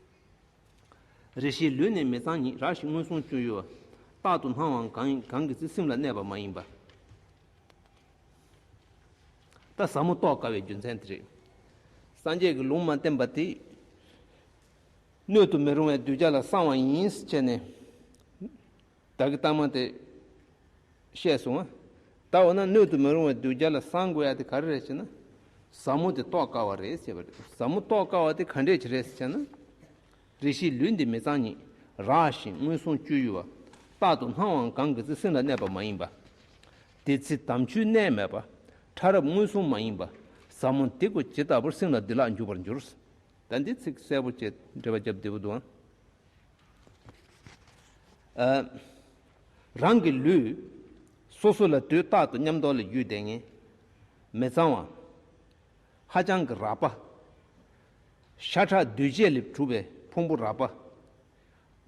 རེ་ཞིག་ལུས་ནི་མི་གཙང་ཉིད། རགས་ཤིང་མངོན་སུམ་སྤྱོད་ཡུལ་བ། རྟག་ཏུ་སྣང་བའང་གང་གང་གི་ཚེ། སེམས་ལ་གནས་པ་མ་ཡིན་པ། ད་ཟབ་མོ་རྟོགས་དཀའ་བའི་རྒྱུ་མཚན་དེ་རེད། སངས་རྒྱས་ཀྱི་ལུང་མ་བསྟན་པ་དེ། སྣོད་དུ་མི་རུང་བའི་གདུལ་བྱ་ལ་གསང་བ་ཡིན་ཟེར་བྱས་ནས། བདག་གི་ལྟ་མ་དེ་བཤད་སོང་ང་། ད་འོ་ན་སྣོད་དུ་མི་རུང་བའི་གདུལ་བྱ་ལ་གསང་དགོས་ཡ་དེ་ག་རེ་རེད་ཟེར་ན། ཟབ་མོ་དེ་རྟོགས་དཀའ་བ་རེད་ཟེར་བ་རེད། ཟབ་མོ་རྟོགས་དཀའ་བ་དེ་ག་འདྲས་ཅིག་རེད་ཟེར་ན། རེ་ཞིག་ལུས་འདི་མི་གཙང་ཉིད། རགས་ཤིང་མངོན་སུམ་སྤྱོད་ཡུལ་བ། རྟག་ཏུ་སྣང་བའང་གང་གི་ཚེ། སེམས་ལ་གནས་པ་མ་ཡིན་པ། དེ་ཚེ་དམ་ཆོས་གནས་མེད་པ། ཕྲ་རབ་མངོན་སུམ་མ་ཡིན་པ། ཟབ་མོ་དེ་ཀོ་ཇི་ལྟ་བུར། སེམས་ལ་བདེ་བླག་འཇུག་པར་འགྱུར། ད་འདི་ཚིག་གསལ་པོ་བྱས་འགྲེལ་པ་རྒྱབ་བདེ་པོ་འདུག་ཨང་། ཨ། རང་གི་ལུས་སོ་སོ་ལ་དུས་རྟག་ཏུ་ཉམས་རྟོགས་ལས་བརྒྱུད་ལྡན་ངེས་མི་གཙང་བ། ཧ་ཅང་གི་རགས་པ། ཤ་ཁྲག་འདུས་བྱས་ལས་གྲུབ་པའི་ཕུང་པོ་རགས་པ།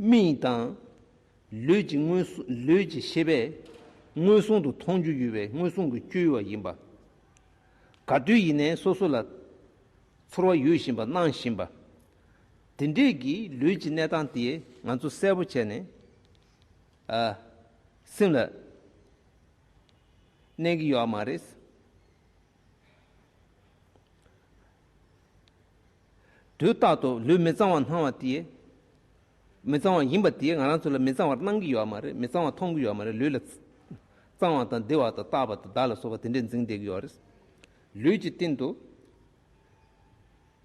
མིག་དང་། ལུས་ཀྱི་མངོན་སུམ། ལུས་ཀྱི་ཤེས་པས་མངོན་སུམ་དུ་མཐོང་རྒྱུ་ཡོད་པའི་མངོན་སུམ་གྱི་སྤྱོད་ཡུལ་བ་ཡིན་པ། ག་དུས་ཡིན་ནའི་སོ་སོ་ལ་ཚོར་བ་ཡོད་བཞིན་པ། སྣང་བཞིན་པ། དེ་འདྲས་ཀྱི་ལུས་ཀྱི་གནས་སྟངས་དེ་ང་ཚོ་གསལ་པོ་བྱས་ནས། ཨ། སེམས་ལ་གནས་ཀྱི་ཡོད་མ་རེད། དུས་རྟག་ཏུ་ལུས་མི་གཙང་བ་སྣང་བ་དེ། མི་གཙང་བ་ཡིན་པ་དེ་ང་རང་ཚོ་ལ་མི་གཙང་བར་སྣང་གི་ཡོད་མ་རེད། མི་གཙང་བ་མཐོང་གི་ཡོད་མ་རེད། ལུས་ལ་གཙང་བ་དང་བདེ་བ་དང་རྟག་པ་དང་བདག་ལ་སོགས་པ་དེ་འདྲས་འཛིན་བསྡད་ཀྱི་ཡོད་རེད། ལུས་ཀྱི་སྟེང་དུ།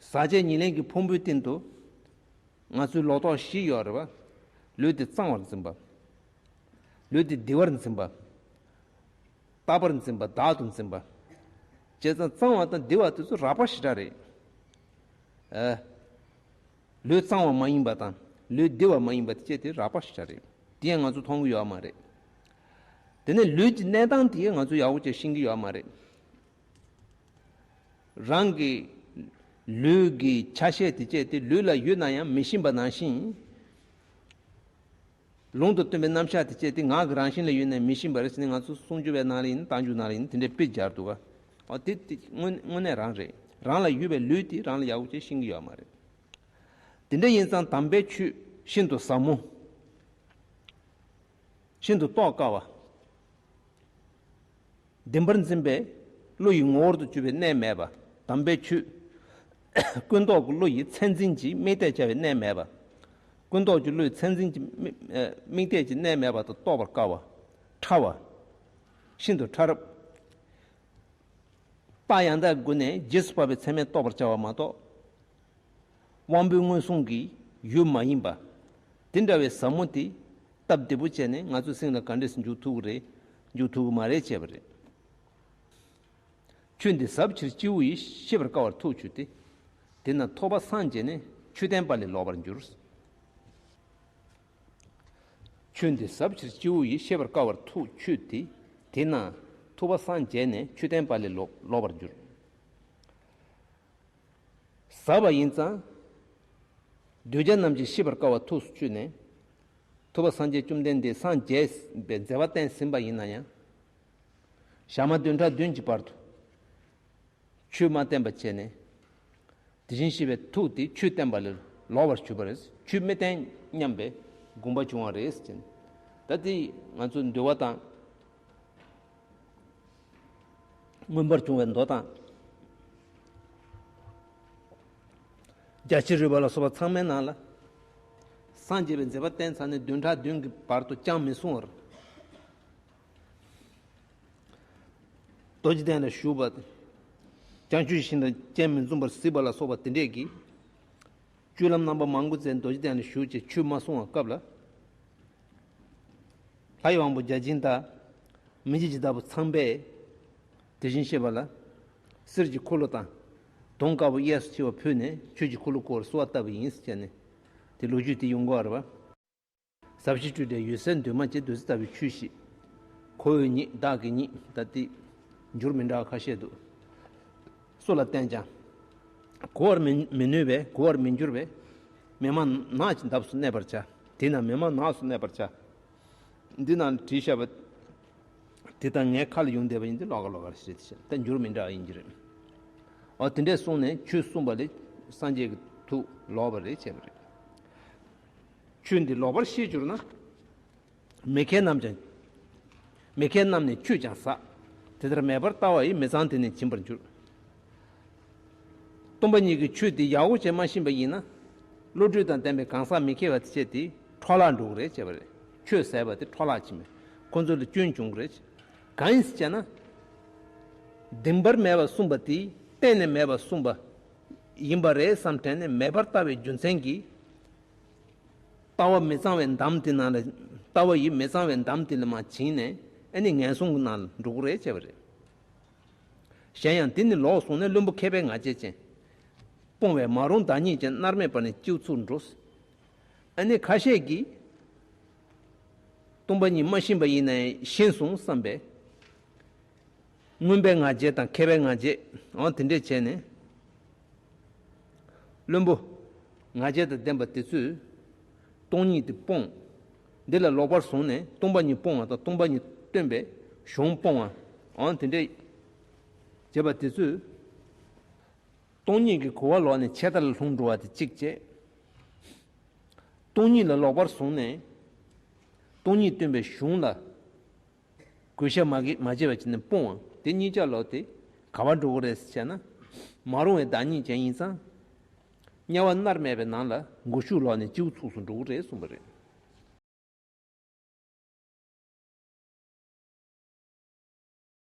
ཟག་བཅས་ཉེར་ལེན་གྱི་ཕུང་པོའི་སྟེང་དུ། ང་ཚོའི་ལོག་རྟོག་བཞི་ཡོད་རེད་པ། ལུས་དེ་གཙང་བར་འཛིན་པ། ལུས་དེ་བདེ་བར་འཛིན་པ། རྟག་པར་འཛིན་པ། བདག་ཏུ་འཛིན་པ། བྱས་ཙང་གཙང་བ་དང་བདེ་བ་དེ་ཚོ་རགས་པ་ཞེ་དྲག་རེད། ཨ། ལུས་གཙང་བ་མ་ཡིན་པ་དང་ལུས་བདེ་བ་མ་ཡིན་པ་དེ་བཅས་དེ་རགས་པ་ཞེ་དྲག་རེད། དེ་ཡང་ང་ཚོ་མཐོང་གི་ཡོད་མ་རེད། དེ་ནས་ལུས་ཀྱི་གནས་སྟངས་དེ་ང་ཚོ་ཡག་པོ་བྱས་ཤེས་ཀྱི་ཡོད་མ་རེད། རང་གི་ལུས་ཀྱི་ཆ་ཤས་དེ་བཅས་དེ་ལུས་ལ་ཡོད་ན་ཡང་མི་ཤེས་པ་ནང་བཞིན། ལུང་དང་བསྟན་པའི་རྣམ་གཞག་དེ་བཅས་དེ་ངག་གི་རང་བཞིན་ལ་ཡོད་ན་མི་ཤེས་པ་རེད་ཟེར་ནས་ང་ཚོ་གསུང་ཆོས་པའི་ནང་ལ་ཡིན། རྟགས་འཇུག་ནང་ལ་ཡིན། དེ་འདྲའི་དཔེ་སྦྱར་འདུག་ག། ཨོ་དེ་དེ་དངོས་དངོས་གནས་རང་རེད། རང་ལ་ཡོད་པའི་ལུས་དེ་རང་ལ་ཡག་པོ་བྱས་ཤེས་ཀྱི་ཡོད་མ་རེད། དེ་འདྲ་ཡིན་ཙང་དམ་པའི་ཆོས་ཤིན་ཏུ་ཟབ་མོ། ཤིན་ཏུ་རྟོགས་དཀའ་བ། བདེན་པར་འཛིན་པའི་བློ་ཡི་ངོ་བོར་དུ་གྱུར་པའི་གནས་མེད་པ། དམ་པའི་ཆོས། ཀུན་རྟོག་གི་བློ་ཡི་ཚད་འཛིན་གྱི་དམིགས་གཏད་བྱ་བའི་གནས་མེད་པ། ཀུན་རྟོག་གི་བློ་ཡི་ཚད་འཛིན་གྱི་དམིགས་ཨ་དམིགས་གཏད་ཀྱི་གནས་མེད་པ་དང་རྟོགས་པར་དཀའ་བ། ཕྲ་བ། ཤིན་ཏུ་ཕྲ་རབ། རྟགས་ཡང་དག་སྒོ་ནས་རྗེས་སུ་དཔག་པའི་ཚད་མས་རྟོགས་པར་བྱ་བ་མ་གཏོགས། དབང་པོའི་མངོན་སུམ་གྱི་ཡུལ་མ་ཡིན་པ། དེ་འདྲ་བའི་ཟབ་མོ་དེ་སྟབས་བདེ་པོ་བྱས་ནས་ང་ཚོའི་སེམས་ལ་ག་འདྲས་སུ་འཇུག་ཐུབ་ཀྱི་རེད། འཇུག་ཐུབ་ཀྱི་མ་རེད་བྱས་པ་རེད། ཆོས་འདི་ཟབ་ཕྱིར་སྤྱི་བོ་ཡི། ཤེས་པར་དཀའ་བར་ཐུགས་ཆུད་དེ། དེས་ན་ཐོས་པ་སངས་རྒྱས་ནས། ཆོས་བསྟན་པ་ལས་ལོག་པར་འགྱུར། ཆོས་འདི་ཟབ་ཕྱིར་སྤྱི་བོ་ཡི། ཤེས་པར་དཀའ་བར་ཐུགས་ཆུད་དེ། དེས་ན་ཐོས་པ་སངས་རྒྱས་ནས། ཆོས་བསྟན་པ་ལས་ལོག་ལོག་པར་འགྱུར། ཟབ་པ་ཡིན་ཙང་། གདུལ་བྱ་རྣམས་ཀྱིས་ཤེས་པར་དཀའ་བ་ཐུགས་སུ་ཆུད་ནས། ཐོས་པ་སངས་རྒྱས་བཅོམ་ལྡན་འདས་སངས་རྒྱས་པའི་མཛད་པ་བསྟན་ཟིན་པ་ཡིན་ན་ཡང་། ཞག་མ་བདུན་ཕྲག་བདུན་གྱི་བར་དུ་ཆོས་མ་བསྟན་པ་བྱས་ནས། དེ་བཞིན་གཤེགས་པའི་ཐུགས་དེ་ཆོས་བསྟན་པ་ལས་ལོག་པར་གྱུར་པ་རེད། ཆོས་མི་བསྟན་སྙམ་པའི་དགོངས་པ་བྱུང་བ་རེད་ཟེར། ད་དེ་ང་ཚོ་འདུལ་བ་དང་། མངོན་པར་བྱུང་བའི་མདོ་དང་། རྒྱ་ཆེར་རོལ་པ་ལ་སོགས་པ་ཚང་མའི་ནང་ལ། སངས་རྒྱས་པའི་མཛད་པ་བསྟན་ཚར་ནས་བདུན་ཕྲག་བདུན་གྱི་བར་དུ་ཅང་མི་གསུང་བར། རྡོ་རྗེ་གདན་ལ་བཞུགས་པ། བྱང་ཆུབ་ཀྱི་ཞིང་དང་ཅང་མི་འཛོམས་པར་གཟིགས་པ་ལ་སོགས་པ་དེ་འདྲས་ཀྱིས། སྤྱོད་ལམ་རྣམ་པ་མང་པོ་མཛད། རྡོ་རྗེ་གདན་ལ་བཞུགས་བྱས་ཆོས་མ་གསུང་བའི་སྐབས་ལ། ལྷའི་དབང་པོ་བརྒྱ་བྱིན་དང་། མི་མཇེད་ཀྱི་བདག་པོ་ཚངས་པས། དེ་བཞིན་གཤེགས་པ་ལ། གསེར་གྱི་འཁོར་ལོ་དང་། དུང་དཀར་པོ་གཡས་སུ་འཁྱིལ་བ་ཕུལ་ནས། ཆོས་ཀྱི་འཁོར་ལོ་བསྐོར་བར་གསོལ་བ་བཏབ་པ་ཡིན་ཟེར་ནས། དེ་ལོ་རྒྱུས་དེ་ཡོང་གི་ཡོད་རེད་པ། ཟབ་ཞི་སྤྲོས་བྲལ་འོད་གསལ་འདུས་མ་བྱས། བདུད་རྩི་ལྟ་བུའི་ཆོས་ཤིག། ཁོ་བོས་ཉིད་བདག་གིས་ཉིད་ད་ལྟའི་འགྱུར་མི་འདྲ་བ་ཁ་ཤས་འདུག། སུ་ལ་བསྟན་ཀྱང་། གོ་བར་མི་མི་ནུས་པས། གོ་བར་མི་འགྱུར་བས། མི་སྨྲ་ནགས་ཀྱི་འདབས་སུ་གནས་པར་བྱ། དེས་ན་མི་སྨྲ་ནགས་སུ་གནས་པར་བྱ། འདི་ན་བྲིས་བཞག་པ་དེ་དང་ངའི་ཁ་ལ་ཡོང་བསྡད་པ་ཡིན་ཏེ། ལོགས་ཀ་ལོགས་ཀར་ཤེས་ཏེ་བྱས། ད་འགྱུར་མི་འདྲ་བ་ཡིན་གྱི་རེད། འོ་དེ་འདྲས་གསུངས་ནས་ཆོས་གསུངས་པ་ལས་སངས་རྒྱས་ཀྱི་ཐུགས་ལོག་པ་རེད་བྱས་པ་རེད། ཆོས་འདི་ལོག་པར་ཤེས་གྱུར་ན། མི་མཁས་རྣམས་ཀྱང་། མི་མཁས་རྣམས་ནི་ཆོས་ཀྱང་ཟད། དེ་ལྟར་མེད་པར་ལྟ་བ་ཡིས། མི་གཙང་དེ་ནི་བྱིན་པར་འགྱུར། སྟོང་པ་ཉིད་ཀྱི་ཆོས་དེ་ཡག་པོ་བྱས་མ་ཤེས་པ་ཡིན་ན། བློ་གྲོས་དང་ལྡན་པའི་གང་ཟག་མི་མཁས་པ་དེ་བྱས་ཏེ་འཕྲོ་བརླག་འགྲོ་གི་རེད་བྱས་པ་རེད། ཆོས་ཟད་པ་དེ་འཕྲོ་བརླག་ཕྱིན་པས་ཁོ་ཚོ་ལ་སྐྱོན་བྱུང་གི་རེད། གང་ཡིན་ཟེར་བྱས་ན། བདེན་པར་མེད་པར་གསུངས་པ་དེ་གཏན་ནས་མེད་པར་གསུངས་པ་ཡིན་པ་རེད་བསམ་དྲན་ནས། མེད་པར་ལྟ་བའི་རྒྱུ་མཚན་གྱིས། ལྟ་བ་མི་གཙང་བའི་འདམ་དེ་ནང་ལ། ལྟ་བ་ཡིས་མི་གཙང་བའི་འདམ་དེ་ལ་མར་བྱིང་ནས། ཨ་ནི་ངན་སོང་གི་ནང་ལ་འགྲོ་གི་རེད་བྱས་པ་རེད། གཞན་ཡང་དེ་ནི་ལོག་སོང་ནས། བླུན་པོ་མཁས་པའི་ང་རྒྱལ་ཅན། སྤོང་བས་མ་རུངས་བདག་ཉིད་ཅན། མནར་མེད་པ་ནི་སྤྱི་བོ་ཚུགས་འགྲོ། ཨ་ནི་ཁ་ཤས་ཀྱིས་སྟོང་པ་ཉིད་མ་ཤེས་པ་ཡིན་ནའི་ཤེས་སོང་བསམ་པས། མངོན་པའི་ང་རྒྱལ་དང་མཁས་པའི་ང་རྒྱལ། འོ་དེ་འདྲས་བྱས་ནས། བླུན་པོ་ང་རྒྱལ་དང་ལྡན་པ་དེ་ཚོས་སྟོང་ཉིད་དེ་སྤོང་། འདི་ལ་ལོག་པར་བཟུང་ནས་སྟོང་པ་ཉིད་སྤོང་བ་དང་། སྟོང་པ་ཉིད་སྟོན་པའི་གཞུང་སྤོང་བ། འོ་དེ་འདྲས་བྱས་པ་དེ་ཚོས། སྟོང་ཉིད་ཀྱི་གོ་བ་ལོག་ནས་ཆད་ལྟ་ལ་ལྷུང་འགྲོ་བ་དེ་གཅིག་བྱས། སྟོང་ཉིད་ལ་ལོག་པར་བཟུང་ནས། སྟོང་ཉིད་སྟོན་པའི་གཞུང་ལ་གུས་ཞབས་མ་གི་མ་བྱས་པ་བྱས་ནས་སྤོང་བ། དེ་གཉིས་ཆ་ལོག་སྟེ་ག་པར་འགྲོ་གི་རེད་ཟེར་བྱས་ན། མ་རུངས་པའི་བདག་ཉིད་ཅན་ཡིན་ཙང་། དམྱལ་བ་མནར་མེད་པའི་ནང་ལ་མགོ་གཞུག་ལོག་ནས་སྤྱི་བོ་ཚུགས་སུ་འགྲོ་གི་རེད་གསུངས་པ་རེད།